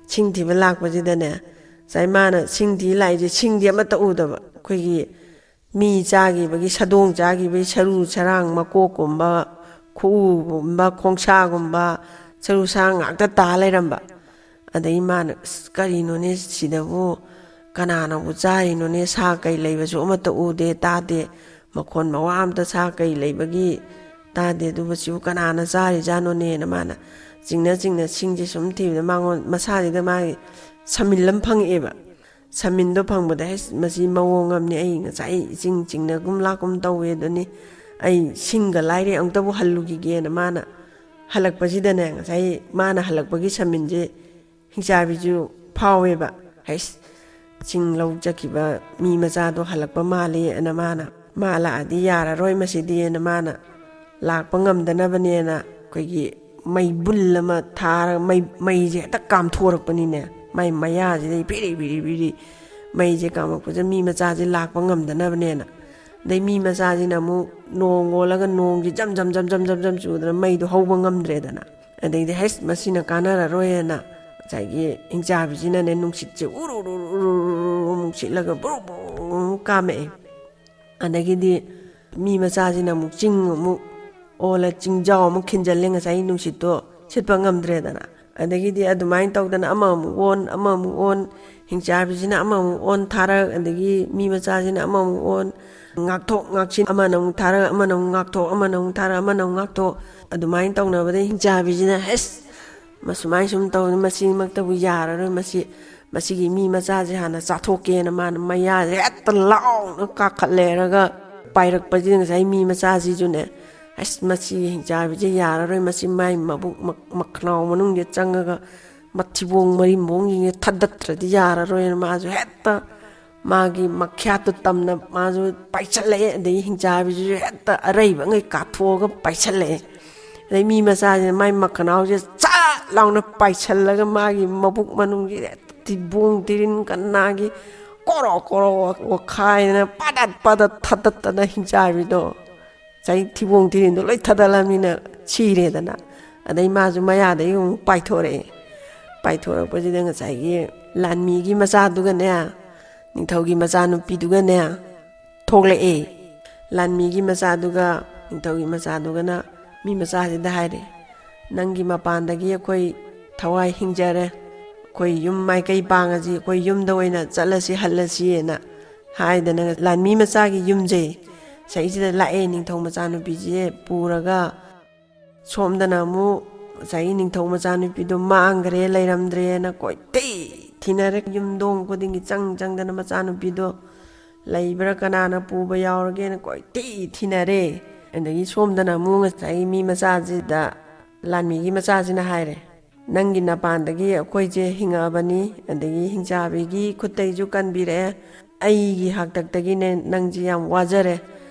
ꯁꯤꯡ ꯊꯤꯕ ꯂꯥꯛꯄꯁꯤꯗꯅꯦ, ꯉꯁꯥꯏ ꯃꯥꯅ ꯁꯤꯡ ꯊꯤ ꯂꯥꯛꯏꯁꯦ, ꯁꯤꯡꯗꯤ ꯑꯃꯠꯇ ꯎꯗꯕ, ꯑꯩꯈꯣꯏꯒꯤ ꯃꯤ ꯆꯥꯈꯤꯕꯒꯤ, ꯁꯥꯗꯣꯡ ꯆꯥꯈꯤꯕꯒꯤ ꯁꯔꯨ ꯁꯔꯥꯡ, ꯃꯀꯣꯛꯀꯨꯝꯕ, ꯈꯨꯎꯒꯨꯝꯕ, ꯈꯣꯡꯁꯥꯒꯨꯝꯕ, ꯁꯔꯨ ꯁꯔꯥꯡ ꯉꯥꯛꯇ ꯇꯥ ꯂꯩꯔꯝꯕ꯫ ꯑꯗꯩ ꯃꯥꯅ, "ꯑꯁ, ꯀꯔꯤꯅꯣꯅꯦ ꯁꯤꯗꯕꯨ? ꯀꯅꯥꯅꯕꯨ ꯆꯥꯔꯤꯅꯣꯅꯦ? ꯁꯥ ꯀꯩ ꯂꯩꯕꯁꯨ ꯑꯃꯠꯇ ꯎꯗꯦ, ꯇꯥꯗꯦ꯫ ꯃꯈꯣꯟ ꯃꯋꯥ ꯑꯝꯇ ꯁꯥ ꯀꯩ ꯂꯩꯕꯒꯤ ꯇꯥꯗꯦ꯫ ꯑꯗꯨꯕꯨ ꯁꯤꯕꯨ ꯀꯅꯥꯅ ꯆꯥꯔꯤꯖꯥꯠꯅꯣꯅꯦꯅ?" ꯃꯥꯅ ꯆꯤꯡꯅ ꯆꯤꯡꯅ ꯁꯤꯡꯁꯦ ꯁꯨꯝ ꯊꯤꯕꯗ, ꯃꯉꯣꯟ ꯃꯁꯥꯁꯤꯗ ꯃꯥꯒꯤ ꯁꯃꯤꯜ ꯑꯃ ꯐꯪꯉꯛꯑꯦꯕ꯫ ꯁꯃꯤꯟꯗꯣ ꯐꯪꯕꯗ, "ꯍꯩꯁ, ꯃꯁꯤ ꯃꯑꯣꯡ ꯑꯃꯅꯤ꯫ ꯑꯩ ꯉꯁꯥꯏ ꯏꯁꯤꯡ ꯆꯤꯡꯅꯒꯨꯝ ꯂꯥꯛꯀꯨꯝ ꯇꯧꯋꯦ ꯑꯗꯨꯅꯤ꯫ ꯑꯩ ꯁꯤꯡꯒ ꯂꯥꯏꯔꯤ, ꯑꯃꯨꯛꯇꯕꯨ ꯍꯜꯂꯨꯈꯤꯒꯦꯅ" ꯃꯥꯅ ꯍꯜꯂꯛꯄꯁꯤꯗꯅꯦ, ꯉꯁꯥꯏ ꯃꯥꯅ ꯍꯜꯂꯛꯄꯒꯤ ꯁꯃꯤꯟꯁꯦ ꯍꯤꯡꯆꯥꯕꯤꯁꯨ ꯐꯥꯎꯋꯦꯕ꯫ "ꯍꯩꯁ, ꯆꯤꯡ ꯂꯧ ꯆꯠꯈꯤꯕ ꯃꯤ ꯃꯆꯥꯗꯣ ꯍꯜꯂꯛꯄ ꯃꯥꯜꯂꯤ" ꯑꯅ ꯃꯥꯅ, "ꯃꯥ ꯂꯥꯛꯑꯗꯤ ꯌꯥꯔꯔꯣꯏ ꯃꯁꯤꯗꯤ" ꯑꯅ ꯃꯥꯅ ꯂꯥꯛꯄ ꯉꯝꯗꯅꯕꯅꯦꯅ ꯑꯩꯈꯣꯏꯒꯤ ꯃꯩ ꯕꯨꯜ ꯑꯃ ꯊꯥꯔꯒ, ꯃꯩ, ꯃꯩꯁꯦ ꯍꯦꯛꯇ ꯀꯥꯝꯊꯣꯔꯛꯄꯅꯤꯅꯦ꯫ ꯃꯩ ꯃꯌꯥꯁꯤꯗꯩ ꯐꯤꯔꯤ ꯐꯤꯔꯤ ꯐꯤꯔꯤ ꯃꯩꯁꯦ ꯀꯥꯝꯃꯛꯄꯁꯦ, ꯃꯤ ꯃꯆꯥꯁꯦ ꯂꯥꯛꯄ ꯉꯝꯗꯅꯕꯅꯦꯅ꯫ ꯑꯗꯩ ꯃꯤ ꯃꯆꯥꯁꯤꯅ ꯑꯃꯨꯛ ꯅꯣꯡ ꯑꯣꯜꯂꯒ, ꯅꯣꯡꯁꯦ ꯖꯝ ꯖꯝ ꯖꯝ ꯖꯝ ꯖꯝ ꯖꯝ ꯆꯨꯗꯅ ꯃꯩꯗꯣ ꯍꯧꯕ ꯉꯝꯗ꯭ꯔꯦꯗꯅ꯫ ꯑꯗꯩꯗꯤ, "ꯍꯩꯁ, ꯃꯁꯤꯅ ꯀꯥꯟꯅꯔꯔꯣꯏꯅ" ꯉꯁꯥꯏꯒꯤ ꯍꯤꯡꯆꯥꯕꯤꯁꯤꯅꯅꯦ, ꯅꯨꯡꯁꯤꯠꯁꯦ ꯎꯔꯨ ꯎꯔꯨ ꯎꯔꯨ ꯎꯔꯨ ꯎꯔꯨ ꯑꯃꯨꯛ ꯁꯤꯠꯂꯒ ꯕ꯭ꯔꯨ ꯕ꯭ꯔꯨ ꯑꯃꯨꯛ ꯀꯥꯝꯃꯛꯑꯦ꯫ ꯑꯗꯒꯤꯗꯤ ꯃꯤ ꯃꯆꯥꯁꯤꯅ ꯑꯃꯨꯛ ꯆꯤꯡ ꯑꯃꯨꯛ ꯑꯣꯜꯂ, ꯆꯤꯡꯖꯥꯎ ꯑꯃꯨꯛ ꯈꯤꯟꯖꯜꯂꯦ, ꯉꯁꯥꯏ ꯅꯨꯡꯁꯤꯠꯇꯣ ꯁꯤꯠꯄ ꯉꯝꯗ꯭ꯔꯦꯗꯅ꯫ ꯑꯗꯒꯤꯗꯤ ꯑꯗꯨꯃꯥꯏꯅ ꯇꯧꯗꯅ ꯑꯃꯃꯨꯛ ꯑꯣꯟ, ꯑꯃꯃꯨꯛ ꯑꯣꯟ, ꯍꯤꯡꯆꯥꯕꯤꯁꯤꯅ ꯑꯃꯃꯨꯛ ꯑꯣꯟ ꯊꯥꯔꯛ, ꯑꯗꯒꯤ ꯃꯤ ꯃꯆꯥꯁꯤꯅ ꯑꯃꯃꯨꯛ ꯑꯣꯟ, ꯉꯥꯛꯊꯣꯛ ꯉꯥꯛꯁꯤꯟ, ꯑꯃꯅ ꯑꯃꯨꯛ ꯊꯥꯔꯛ, ꯑꯃꯅ ꯑꯃꯨꯛ ꯉꯥꯛꯊꯣꯛ, ꯑꯃꯅ ꯑꯃꯨꯛ ꯊꯥꯔꯛ, ꯑꯃꯅ ꯑꯃꯨꯛ ꯉꯥꯛꯊꯣꯛ, ꯑꯗꯨꯃꯥꯏꯅ ꯇꯧꯅꯕꯗ ꯍꯤꯡꯆꯥꯕꯤꯁꯤꯅ, "ꯑꯁ, ꯃꯁꯨꯃꯥꯏꯅ ꯁꯨꯝ ꯇꯧ, ꯃꯁꯤꯃꯛꯇꯕꯨ ꯌꯥꯔꯔꯣꯏ, ꯃꯁꯤ, ꯃꯁꯤꯒꯤ ꯃꯤ ꯃꯆꯥꯁꯦ ꯍꯥꯟꯅ ꯆꯥꯊꯣꯛꯀꯦꯅ" ꯃꯥꯅ ꯃꯌꯥꯁꯦ ꯍꯦꯛꯇ ꯂꯥꯎꯅ ꯀꯥꯈꯠꯂꯦꯔꯒ ꯄꯥꯏꯔꯛꯄꯁꯤꯗ, ꯉꯁꯥꯏ ꯃꯤ ꯃꯆꯥꯁꯤꯁꯨꯅꯦ, "ꯑꯁ, ꯃꯁꯤ ꯍꯤꯡꯆꯥꯕꯤꯁꯦ ꯌꯥꯔꯔꯣꯏ, ꯃꯁꯤ ꯃꯥꯏ ꯃꯕꯨꯛ ꯃꯛ-, ꯃꯈꯅꯥꯎ ꯃꯅꯨꯡꯗ ꯆꯪꯉꯒ ꯃꯊꯤꯕꯣꯡ ꯃꯔꯤꯟꯕꯣꯡꯁꯤꯡꯁꯦ ꯊꯥꯗꯠꯇ꯭ꯔꯗꯤ ꯌꯥꯔꯔꯣꯏꯅ" ꯃꯥꯁꯨ ꯍꯦꯛꯇ ꯃꯥꯒꯤ ꯃꯈ꯭ꯌꯥꯠꯇꯨ ꯇꯝꯅ ꯃꯥꯁꯨ ꯄꯥꯏꯁꯜꯂꯛꯑꯦ꯫ ꯑꯗꯩ ꯍꯤꯡꯆꯥꯕꯤꯁꯤꯁꯨ ꯍꯦꯛꯇ ꯑꯔꯩꯕꯉꯩ ꯀꯥꯊꯣꯛꯑꯒ ꯄꯥꯏꯁꯜꯂꯛꯑꯦ꯫ ꯑꯗꯩ ꯃꯤ ꯃꯆꯥꯁꯤꯅ ꯃꯥꯏ ꯃꯈꯅꯥꯎꯁꯦ ꯆꯥ ꯂꯥꯎꯅ ꯄꯥꯏꯁꯜꯂꯒ ꯃꯥꯒꯤ ꯃꯕꯨꯛ ꯃꯅꯨꯡꯁꯤꯗ ꯍꯦꯛꯇ ꯊꯤꯕꯣꯡ ꯊꯤꯔꯤꯟ ꯀꯅꯥꯒꯤ ꯀꯣꯔꯣ ꯀꯣꯔꯣ ꯑꯣꯠꯈꯥꯏꯗꯅ ꯄꯗꯠ ꯄꯗꯠ ꯊꯗꯠꯇꯅ ꯍꯤꯡꯆꯥꯕꯤꯗꯣ ꯉꯁꯥꯏ ꯊꯤꯕꯣꯡ ꯊꯤꯔꯤꯟꯗꯣ ꯂꯣꯏ ꯊꯗꯠꯂꯝꯅꯤꯅ ꯁꯤꯔꯦꯗꯅ꯫ ꯑꯗꯩ ꯃꯥꯁꯨ ꯃꯌꯥꯗꯒꯤ ꯑꯃꯨꯛ ꯄꯥꯏꯊꯣꯔꯛꯑꯦ꯫ ꯄꯥꯏꯊꯣꯔꯛꯄꯁꯤꯗ ꯉꯁꯥꯏꯒꯤ ꯂꯥꯟꯃꯤꯒꯤ ꯃꯆꯥꯗꯨꯒꯅꯦ, ꯅꯤꯡꯊꯧꯒꯤ ꯃꯆꯥꯅꯨꯄꯤꯗꯨꯒꯅꯦ ꯊꯣꯛꯂꯛꯑꯦ꯫ ꯂꯥꯟꯃꯤꯒꯤ ꯃꯆꯥꯗꯨꯒ ꯅꯤꯡꯊꯧꯒꯤ ꯃꯆꯥꯗꯨꯒꯅ ꯃꯤ ꯃꯆꯥꯁꯤꯗ ꯍꯥꯏꯔꯦ, "ꯅꯪꯒꯤ ꯃꯄꯥꯟꯗꯒꯤ ꯑꯩꯈꯣꯏ ꯊꯋꯥꯏ ꯍꯤꯡꯖꯔꯦ, ꯑꯩꯈꯣꯏ ꯌꯨꯝ ꯃꯥꯏꯀꯩ ꯄꯥꯡꯉꯁꯤ, ꯑꯩꯈꯣꯏ ꯌꯨꯝꯗ ꯑꯣꯏꯅ ꯆꯠꯂꯁꯤ, ꯍꯜꯂꯁꯤꯅ" ꯍꯥꯏꯗꯅ ꯂꯥꯟꯃꯤ ꯃꯆꯥꯒꯤ ꯌꯨꯝꯁꯦ ꯁꯤꯗꯩꯁꯤꯗ ꯂꯥꯛꯑꯦ꯫ ꯅꯤꯡꯊꯧ ꯃꯆꯥꯅꯨꯄꯤꯁꯦ ꯄꯨꯔꯒ ꯁꯣꯝꯗꯅ ꯑꯃꯨꯛ ꯉꯁꯥꯏꯒꯤ ꯅꯤꯡꯊꯧ ꯃꯆꯥꯅꯨꯄꯤꯗꯣ ꯃꯥꯡꯈ꯭ꯔꯦ, ꯂꯩꯔꯝꯗ꯭ꯔꯦꯅ ꯀꯣꯏꯊꯤ ꯊꯤꯅꯔꯦ꯫ ꯌꯨꯝꯗꯣꯡ ꯈꯨꯗꯤꯡꯒꯤ ꯆꯪ ꯆꯪꯗꯅ ꯃꯆꯥꯅꯨꯄꯤꯗꯣ ꯂꯩꯕ꯭ꯔꯥ, ꯀꯅꯥꯅ ꯄꯨꯕ ꯌꯥꯎꯔꯒꯦꯅ ꯀꯣꯏꯊꯤ ꯊꯤꯅꯔꯦ꯫ ꯑꯗꯒꯤ ꯁꯣꯝꯗꯅ ꯑꯃꯨꯛ ꯉꯁꯥꯏꯒꯤ ꯃꯤ ꯃꯆꯥꯁꯤꯗ, ꯂꯥꯟꯃꯤꯒꯤ ꯃꯆꯥꯁꯤꯅ ꯍꯥꯏꯔꯦ, "ꯅꯪꯒꯤ ꯅꯄꯥꯟꯗꯒꯤ ꯑꯩꯈꯣꯏꯁꯦ ꯍꯤꯡꯉꯛꯑꯕꯅꯤ, ꯑꯗꯒꯤ ꯍꯤꯡꯆꯥꯕꯤꯒꯤ ꯈꯨꯠꯇꯩꯁꯨ ꯀꯟꯕꯤꯔꯛꯑꯦ꯫ ꯑꯩꯒꯤ ꯍꯥꯛꯇꯛꯇꯒꯤꯅꯦ ꯅꯪꯁꯦ ꯌꯥꯝ ꯋꯥꯖꯔꯦ꯫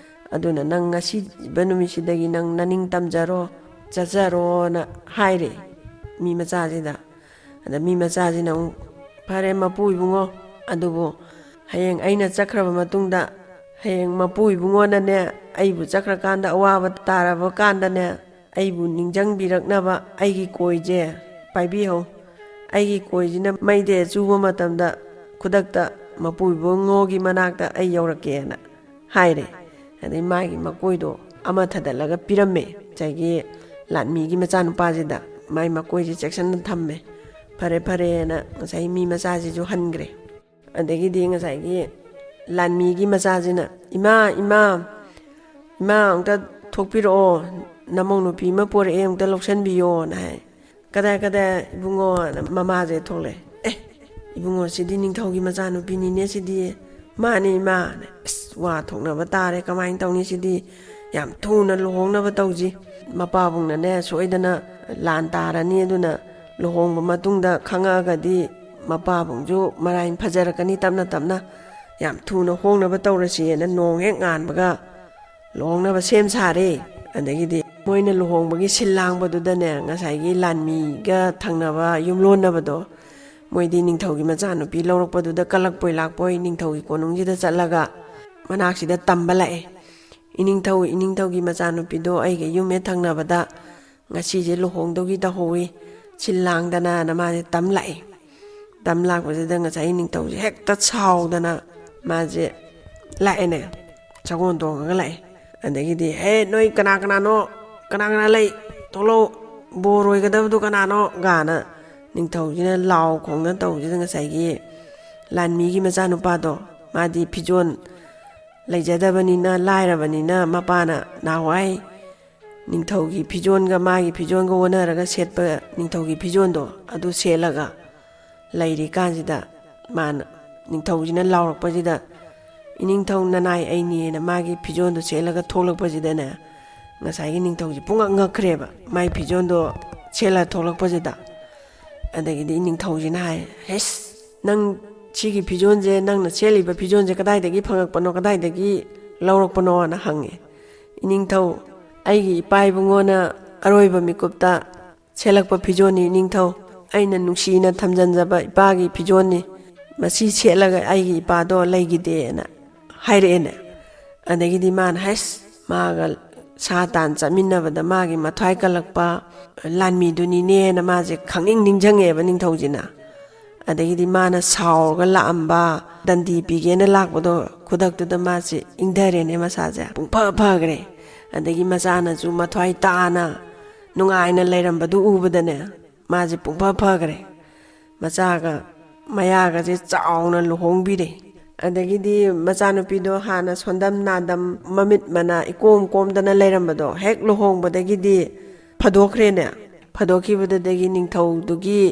ꯑꯗꯨꯅ ꯅꯪ ꯉꯁꯤꯕ ꯅꯨꯃꯤꯠꯁꯤꯗꯒꯤ ꯅꯪ ꯅꯅꯤꯡ ꯇꯝꯖꯔꯣ, ꯆꯠꯆꯔꯣꯅ" ꯍꯥꯏꯔꯦ ꯃꯤ ꯃꯆꯥꯁꯤꯗ꯫ ꯑꯗ ꯃꯤ ꯃꯆꯥꯁꯤꯅ ꯑꯃꯨꯛ, "ꯐꯔꯦ ꯃꯄꯨ ꯏꯕꯨꯡꯉꯣ, ꯑꯗꯨꯕꯨ ꯍꯌꯦꯡ ꯑꯩꯅ ꯆꯠꯈ꯭ꯔꯕ ꯃꯇꯨꯡꯗ, ꯍꯌꯦꯡ ꯃꯄꯨ ꯏꯕꯨꯡꯉꯣꯅꯅꯦ, ꯑꯩꯕꯨ ꯆꯠꯈ꯭ꯔꯀꯥꯟꯗ ꯑꯋꯥꯕ ꯇꯥꯔꯕ ꯀꯥꯟꯗꯅꯦ, ꯑꯩꯕꯨ ꯅꯤꯡꯁꯤꯡꯕꯤꯔꯛꯅꯕ ꯑꯩꯒꯤ ꯀꯣꯏꯁꯦ ꯄꯥꯏꯕꯤꯍꯧ꯫ ꯑꯩꯒꯤ ꯀꯣꯏꯁꯤꯅ ꯃꯩꯗ ꯆꯨꯕ ꯃꯇꯝꯗ ꯈꯨꯗꯛꯇ ꯃꯄꯨ ꯏꯕꯨꯡꯉꯣꯒꯤ ꯃꯅꯥꯛꯇ ꯑꯩ ꯌꯧꯔꯛꯀꯦꯅ" ꯍꯥꯏꯔꯦ꯫ ꯑꯗꯩ ꯃꯥꯒꯤ ꯃꯀꯣꯏꯗꯣ ꯑꯃ ꯊꯥꯗꯠꯂꯒ ꯄꯤꯔꯝꯃꯦ ꯉꯁꯥꯏꯒꯤ ꯂꯥꯟꯃꯤꯒꯤ ꯃꯆꯥꯅꯨꯄꯥꯁꯤꯗ꯫ ꯃꯥꯏ ꯃꯀꯣꯏꯁꯦ ꯆꯦꯛꯁꯤꯟꯅ ꯊꯝꯃꯦ꯫ ꯐꯔꯦ ꯐꯔꯦꯅ ꯉꯁꯥꯏ ꯃꯤ ꯃꯆꯥꯁꯤꯁꯨ ꯍꯟꯈ꯭ꯔꯦ꯫ ꯑꯗꯒꯤꯗꯤ ꯉꯁꯥꯏꯒꯤ ꯂꯥꯟꯃꯤꯒꯤ ꯃꯆꯥꯁꯤꯅ, "ꯏꯃꯥ, ꯏꯃꯥ, ꯏꯃꯥ, ꯑꯃꯨꯛꯇ ꯊꯣꯛꯄꯤꯔꯛꯑꯣ, ꯅꯃꯧ ꯅꯨꯄꯤ ꯑꯃ ꯄꯣꯔꯛꯑꯦ, ꯑꯃꯨꯛꯇ ꯂꯧꯁꯟꯕꯤꯌꯣꯅ" ꯍꯥꯏ꯫ "ꯀꯗꯥꯏ, ꯀꯗꯥꯏ ꯏꯕꯨꯡꯉꯣꯅ?" ꯃꯃꯥꯁꯦ ꯊꯣꯛꯂꯛꯑꯦ꯫ "ꯑꯦ, ꯏꯕꯨꯡꯉꯣ, ꯁꯤꯗꯤ ꯅꯤꯡꯊꯧꯒꯤ ꯃꯆꯥꯅꯨꯄꯤꯅꯤꯅꯦ ꯁꯤꯗꯤ꯫" "ꯃꯥꯅꯤ, ꯏꯃꯥ꯫" ꯑꯁ, ꯋꯥ ꯊꯣꯛꯅꯕ ꯇꯥꯔꯦ, ꯀꯃꯥꯏꯅ ꯇꯧꯅꯤ ꯁꯤꯗꯤ? ꯌꯥꯝ ꯊꯨꯅ ꯂꯨꯍꯣꯡꯅꯕ ꯇꯧꯁꯤ꯫ ꯃꯄꯥꯕꯨꯡꯅꯅꯦ ꯁꯣꯏꯗꯅ ꯂꯥꯟ ꯇꯥꯔꯅꯤ, ꯑꯗꯨꯅ ꯂꯨꯍꯣꯡꯕ ꯃꯇꯨꯡꯗ ꯈꯪꯉꯛꯑꯒꯗꯤ ꯃꯄꯥꯕꯨꯡꯁꯨ ꯃꯔꯥꯏꯅ ꯐꯖꯔꯛꯀꯅꯤ꯫ ꯇꯞꯅ ꯇꯞꯅ ꯌꯥꯝ ꯊꯨꯅ ꯍꯣꯡꯅꯕ ꯇꯧꯔꯁꯤꯅ ꯅꯣꯡ ꯍꯦꯛ ꯉꯥꯟꯕꯒ ꯂꯨꯍꯣꯡꯅꯕ ꯁꯦꯝ ꯁꯥꯔꯦ꯫ ꯑꯗꯒꯤꯗꯤ ꯃꯣꯏꯅ ꯂꯨꯍꯣꯡꯕꯒꯤ ꯁꯤꯜ ꯂꯥꯡꯕꯗꯨꯗꯅꯦ, ꯉꯁꯥꯏꯒꯤ ꯂꯥꯟꯃꯤꯒ ꯊꯪꯅꯕ ꯌꯨꯝꯂꯣꯟꯅꯕꯗꯣ, ꯃꯣꯏꯗꯤ ꯅꯤꯡꯊꯧꯒꯤ ꯃꯆꯥꯅꯨꯄꯤ ꯂꯧꯔꯛꯄꯗꯨꯗ ꯀꯜꯂꯛꯄꯣꯏ ꯂꯥꯛꯄꯣꯏ ꯅꯤꯡꯊꯧꯒꯤ ꯀꯣꯅꯨꯡꯁꯤꯗ ꯆꯠꯂꯒ ꯃꯅꯥꯛꯁꯤꯗ ꯇꯝꯕ ꯂꯥꯛꯑꯦ꯫ "ꯏꯅꯤꯡꯊꯧ, ꯏꯅꯤꯡꯊꯧꯒꯤ ꯃꯆꯥꯅꯨꯄꯤꯗꯣ ꯑꯩꯒꯤ ꯌꯨꯝ ꯍꯦꯛ ꯊꯪꯅꯕꯗ ꯉꯁꯤꯁꯦ ꯂꯨꯍꯣꯡꯗꯧꯒꯤ ꯇꯧꯍꯧꯋꯤ, ꯁꯤꯜ ꯂꯥꯡꯗꯅꯅ ꯃꯥꯁꯦ ꯇꯝ ꯂꯥꯛꯑꯦ꯫ ꯇꯝ ꯂꯥꯛꯄꯁꯤꯗ ꯉꯁꯥꯏ ꯅꯤꯡꯊꯧꯁꯦ ꯍꯦꯛꯇ ꯁꯥꯎꯗꯅ ꯃꯥꯁꯦ ꯂꯥꯛꯑꯦꯅꯦ, ꯁꯒꯣꯜ ꯇꯣꯡꯉꯒ ꯂꯥꯛꯑꯦ꯫ ꯑꯗꯒꯤꯗꯤ, "ꯍꯦ, ꯅꯣꯏ ꯀꯅꯥ ꯀꯅꯥꯅꯣ? ꯀꯅꯥ ꯀꯅꯥ ꯂꯩ? ꯊꯣꯛꯂꯛꯑꯣ, ꯕꯣꯔ ꯑꯣꯏꯒꯗꯕꯗꯣ ꯀꯅꯥꯅꯣ?" ꯒꯥꯅ ꯅꯤꯡꯊꯧꯁꯤꯅ ꯂꯥꯎ ꯈꯣꯡꯅ ꯇꯧꯕꯁꯤꯗ ꯉꯁꯥꯏꯒꯤ ꯂꯥꯟꯃꯤꯒꯤ ꯃꯆꯥꯅꯨꯄꯥꯗꯣ, ꯃꯥꯗꯤ ꯐꯤꯖꯣꯜ ꯂꯩꯖꯗꯕꯅꯤꯅ, ꯂꯥꯏꯔꯕꯅꯤꯅ, ꯃꯄꯥꯅ ꯅꯍꯥꯟꯋꯥꯏ ꯅꯤꯡꯊꯧꯒꯤ ꯐꯤꯖꯣꯜꯒ ꯃꯥꯒꯤ ꯐꯤꯖꯣꯜꯒ ꯑꯣꯟꯅꯔꯒ ꯁꯦꯠꯄ ꯅꯤꯡꯊꯧꯒꯤ ꯐꯤꯖꯣꯜꯗꯣ ꯑꯗꯨ ꯁꯦꯠꯂꯒ ꯂꯩꯔꯤꯀꯥꯟꯁꯤꯗ, ꯃꯥꯅ, ꯅꯤꯡꯊꯧꯁꯤꯅ ꯂꯥꯎꯔꯛꯄꯁꯤꯗ, "ꯏꯅꯤꯡꯊꯧ ꯅꯅꯥꯏ ꯑꯩꯅꯦꯅ" ꯃꯥꯒꯤ ꯐꯤꯖꯣꯜꯗꯣ ꯁꯦꯠꯂꯒ ꯊꯣꯛꯂꯛꯄꯁꯤꯗꯅꯦ, ꯉꯁꯥꯏꯒꯤ ꯅꯤꯡꯊꯧꯁꯦ ꯄꯨꯡꯉꯛ ꯉꯛꯈ꯭ꯔꯦꯕ, ꯃꯥꯏ ꯐꯤꯖꯣꯜꯗꯣ ꯁꯦꯠꯂ ꯊꯣꯛꯂꯛꯄꯁꯤꯗ꯫ ꯑꯗꯒꯤꯗꯤ ꯅꯤꯡꯊꯧꯁꯤꯅ ꯍꯥꯏ, "ꯍꯦꯁ, ꯅꯪ ꯁꯤꯒꯤ ꯐꯤꯖꯣꯜꯁꯦ, ꯅꯪꯅ ꯁꯦꯠꯂꯤꯕ ꯐꯤꯖꯣꯜꯁꯦ ꯀꯗꯥꯏꯗꯒꯤ ꯐꯪꯉꯛꯄꯅꯣ, ꯀꯗꯥꯏꯗꯒꯤ ꯂꯧꯔꯛꯄꯅꯣꯅ?" ꯍꯪꯉꯦ꯫ "ꯏꯅꯤꯡꯊꯧ, ꯑꯩꯒꯤ ꯏꯄꯥ ꯏꯕꯨꯡꯉꯣꯅ ꯑꯔꯣꯏꯕ ꯃꯤꯀꯨꯞꯇ ꯁꯦꯠꯂꯛꯄ ꯐꯤꯖꯣꯜꯅꯤ, ꯏꯅꯤꯡꯊꯧ꯫ ꯑꯩꯅ ꯅꯨꯡꯁꯤꯅ ꯊꯝꯖꯤꯟꯖꯕ ꯏꯄꯥꯒꯤ ꯐꯤꯖꯣꯜꯅꯤ꯫ ꯃꯁꯤ ꯁꯦꯠꯂꯒ ꯑꯩꯒꯤ ꯏꯄꯥꯗꯣ ꯂꯩꯈꯤꯗꯦꯅ" ꯍꯥꯏꯔꯛꯑꯦꯅꯦ꯫ ꯑꯗꯒꯤꯗꯤ ꯃꯥꯅ, "ꯍꯩꯁ, ꯃꯥꯒ ꯁꯥ ꯇꯥꯟ ꯆꯠꯃꯤꯟꯅꯕꯗ ꯃꯥꯒꯤ ꯃꯊ꯭ꯋꯥꯏ ꯀꯜꯂꯛꯄ ꯂꯥꯟꯃꯤꯗꯨꯅꯤꯅꯦꯅ" ꯃꯥꯁꯦ ꯈꯪꯅꯤꯡ ꯅꯤꯡꯁꯤꯡꯉꯛꯑꯦꯕ ꯅꯤꯡꯊꯧꯁꯤꯅ꯫ ꯑꯗꯒꯤꯗꯤ ꯃꯥꯅ ꯁꯥꯎꯔꯒ ꯂꯥꯛꯑꯝꯕ, ꯗꯟꯗꯤ ꯄꯤꯒꯦꯅ ꯂꯥꯛꯄꯗꯣ, ꯈꯨꯗꯛꯇꯨꯗ ꯃꯥꯁꯦ ꯏꯪꯊꯔꯦꯅꯦ, ꯃꯁꯥꯁꯦ ꯄꯨꯡꯐ ꯐꯈ꯭ꯔꯦ꯫ ꯑꯗꯒꯤ ꯃꯆꯥꯅꯁꯨ ꯃꯊ꯭ꯋꯥꯏ ꯇꯥꯅ ꯅꯨꯡꯉꯥꯏꯅ ꯂꯩꯔꯝꯕꯗꯨ ꯎꯕꯗꯅꯦ, ꯃꯥꯁꯦ ꯄꯨꯡꯐ ꯐꯈ꯭ꯔꯦ꯫ ꯃꯆꯥꯒ ꯃꯌꯥꯒꯁꯦ ꯆꯥꯎꯅ ꯂꯨꯍꯣꯡꯕꯤꯔꯦ꯫ ꯑꯗꯒꯤꯗꯤ ꯃꯆꯥꯅꯨꯄꯤꯗꯣ ꯍꯥꯟꯅ ꯁꯣꯟꯗꯝ ꯅꯥꯗꯝ, ꯃꯃꯤꯠ ꯃꯅꯥ ꯏꯀꯣꯝ ꯀꯣꯝꯗꯅ ꯂꯩꯔꯝꯕꯗꯣ ꯍꯦꯛ ꯂꯨꯍꯣꯡꯕꯗꯒꯤꯗꯤ ꯐꯥꯗꯣꯛꯈ꯭ꯔꯦꯅꯦ꯫ ꯐꯥꯗꯣꯛꯈꯤꯕꯗꯨꯗꯒꯤ ꯅꯤꯡꯊꯧꯗꯨꯒꯤ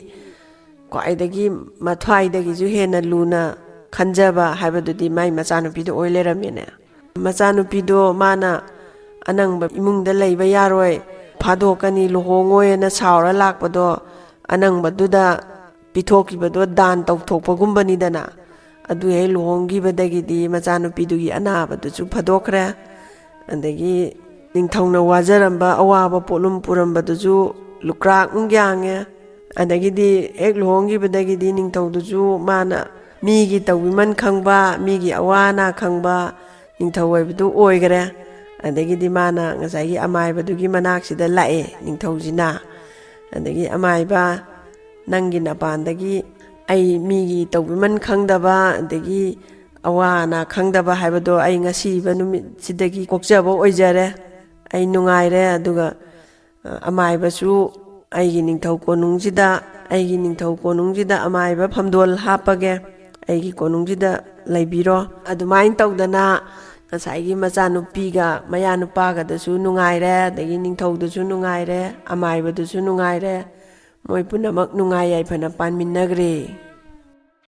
ꯈ꯭ꯋꯥꯏꯗꯒꯤ ꯃꯊ꯭ꯋꯥꯏꯗꯒꯤꯁꯨ ꯍꯦꯟꯅ ꯂꯨꯅ ꯈꯟꯖꯕ ꯍꯥꯏꯕꯗꯨꯗꯤ ꯃꯥꯏ ꯃꯆꯥꯅꯨꯄꯤꯗꯣ ꯑꯣꯏ ꯂꯩꯔꯝꯃꯦꯅꯦ꯫ ꯃꯆꯥꯅꯨꯄꯤꯗꯣ ꯃꯥꯅ ꯑꯅꯪꯕ ꯏꯃꯨꯡꯗ ꯂꯩꯕ ꯌꯥꯔꯣꯏ, ꯐꯥꯗꯣꯛꯀꯅꯤ, ꯂꯨꯍꯣꯡꯉꯣꯏꯅ ꯁꯥꯎꯔ ꯂꯥꯛꯄꯗꯣ, ꯑꯅꯪꯕꯗꯨꯗ ꯄꯤꯊꯣꯛꯈꯤꯕꯗꯣ ꯗꯥꯟ ꯇꯧꯊꯣꯛꯄꯒꯨꯝꯕꯅꯤꯗꯅ꯫ ꯑꯗꯨ ꯍꯦꯛ ꯂꯨꯍꯣꯡꯈꯤꯕꯗꯒꯤꯗꯤ ꯃꯆꯥꯅꯨꯄꯤꯗꯨꯒꯤ ꯑꯅꯥꯕꯗꯨꯁꯨ ꯐꯥꯗꯣꯛꯈ꯭ꯔꯦ꯫ ꯑꯗꯒꯤ ꯅꯤꯡꯊꯧꯅ ꯋꯥꯖꯔꯝꯕ, ꯑꯋꯥꯕ ꯄꯣꯠꯂꯨꯝ ꯄꯨꯔꯝꯕꯗꯨꯁꯨ ꯂꯨꯀ꯭ꯔꯥꯛ ꯑꯃꯨꯛ ꯌꯥꯡꯉꯦ꯫ ꯑꯗꯒꯤꯗꯤ ꯍꯦꯛ ꯂꯨꯍꯣꯡꯈꯤꯕꯗꯒꯤꯗꯤ ꯅꯤꯡꯊꯧꯗꯨꯁꯨ ꯃꯥꯅ ꯃꯤꯒꯤ ꯇꯧꯕꯤꯃꯟ ꯈꯪꯕ, ꯃꯤꯒꯤ ꯑꯋꯥ ꯑꯅꯥ ꯈꯪꯕ ꯅꯤꯡꯊꯧ ꯑꯣꯏꯕꯗꯨ ꯑꯣꯏꯈꯔꯦ꯫ ꯑꯗꯒꯤꯗꯤ ꯃꯥꯅ ꯉꯁꯥꯏꯒꯤ ꯑꯃꯥꯏꯕꯗꯨꯒꯤ ꯃꯅꯥꯛꯁꯤꯗ ꯂꯥꯛꯑꯦ ꯅꯤꯡꯊꯧꯁꯤꯅ꯫ ꯑꯗꯒꯤ, "ꯑꯃꯥꯏꯕ, ꯅꯪꯒꯤ ꯅꯄꯥꯟꯗꯒꯤ ꯑꯩ ꯃꯤꯒꯤ ꯇꯧꯕꯤꯃꯟ ꯈꯪꯗꯕ, ꯑꯗꯒꯤ ꯑꯋꯥ ꯑꯅꯥ ꯈꯪꯗꯕ ꯍꯥꯏꯕꯗꯣ ꯑꯩ ꯉꯁꯤꯕ ꯅꯨꯃꯤꯠꯁꯤꯗꯒꯤ ꯀꯣꯛꯆꯕ ꯑꯣꯏꯖꯔꯦ꯫ ꯑꯩ ꯅꯨꯡꯉꯥꯏꯔꯦ꯫ ꯑꯗꯨꯒ, ꯑ, ꯑꯃꯥꯏꯕꯁꯨ ꯑꯩꯒꯤ ꯅꯤꯡꯊꯧ ꯀꯣꯅꯨꯡꯁꯤꯗ, ꯑꯩꯒꯤ ꯅꯤꯡꯊꯧ ꯀꯣꯅꯨꯡꯁꯤꯗ ꯑꯃꯥꯏꯕ ꯐꯝꯗꯣꯜ ꯍꯥꯞꯄꯒꯦ꯫ ꯑꯩꯒꯤ ꯀꯣꯅꯨꯡꯁꯤꯗ ꯂꯩꯕꯤꯔꯣ"꯫ ꯑꯗꯨꯃꯥꯏꯅ ꯇꯧꯗꯅ ꯉꯁꯥꯏꯒꯤ ꯃꯆꯥꯅꯨꯄꯤꯒ ꯃꯌꯥꯅꯨꯄꯥꯒꯗꯁꯨ ꯅꯨꯡꯉꯥꯏꯔꯦ, ꯑꯗꯒꯤ ꯅꯤꯡꯊꯧꯗꯁꯨ ꯅꯨꯡꯉꯥꯏꯔꯦ, ꯑꯃꯥꯏꯕꯗꯁꯨ ꯅꯨꯡꯉꯥꯏꯔꯦ꯫ ꯃꯣꯏ ꯄꯨꯝꯅꯃꯛ ꯅꯨꯡꯉꯥꯏ ꯌꯥꯏꯐꯅ ꯄꯥꯟꯃꯤꯟꯅꯈ꯭ꯔꯦ꯫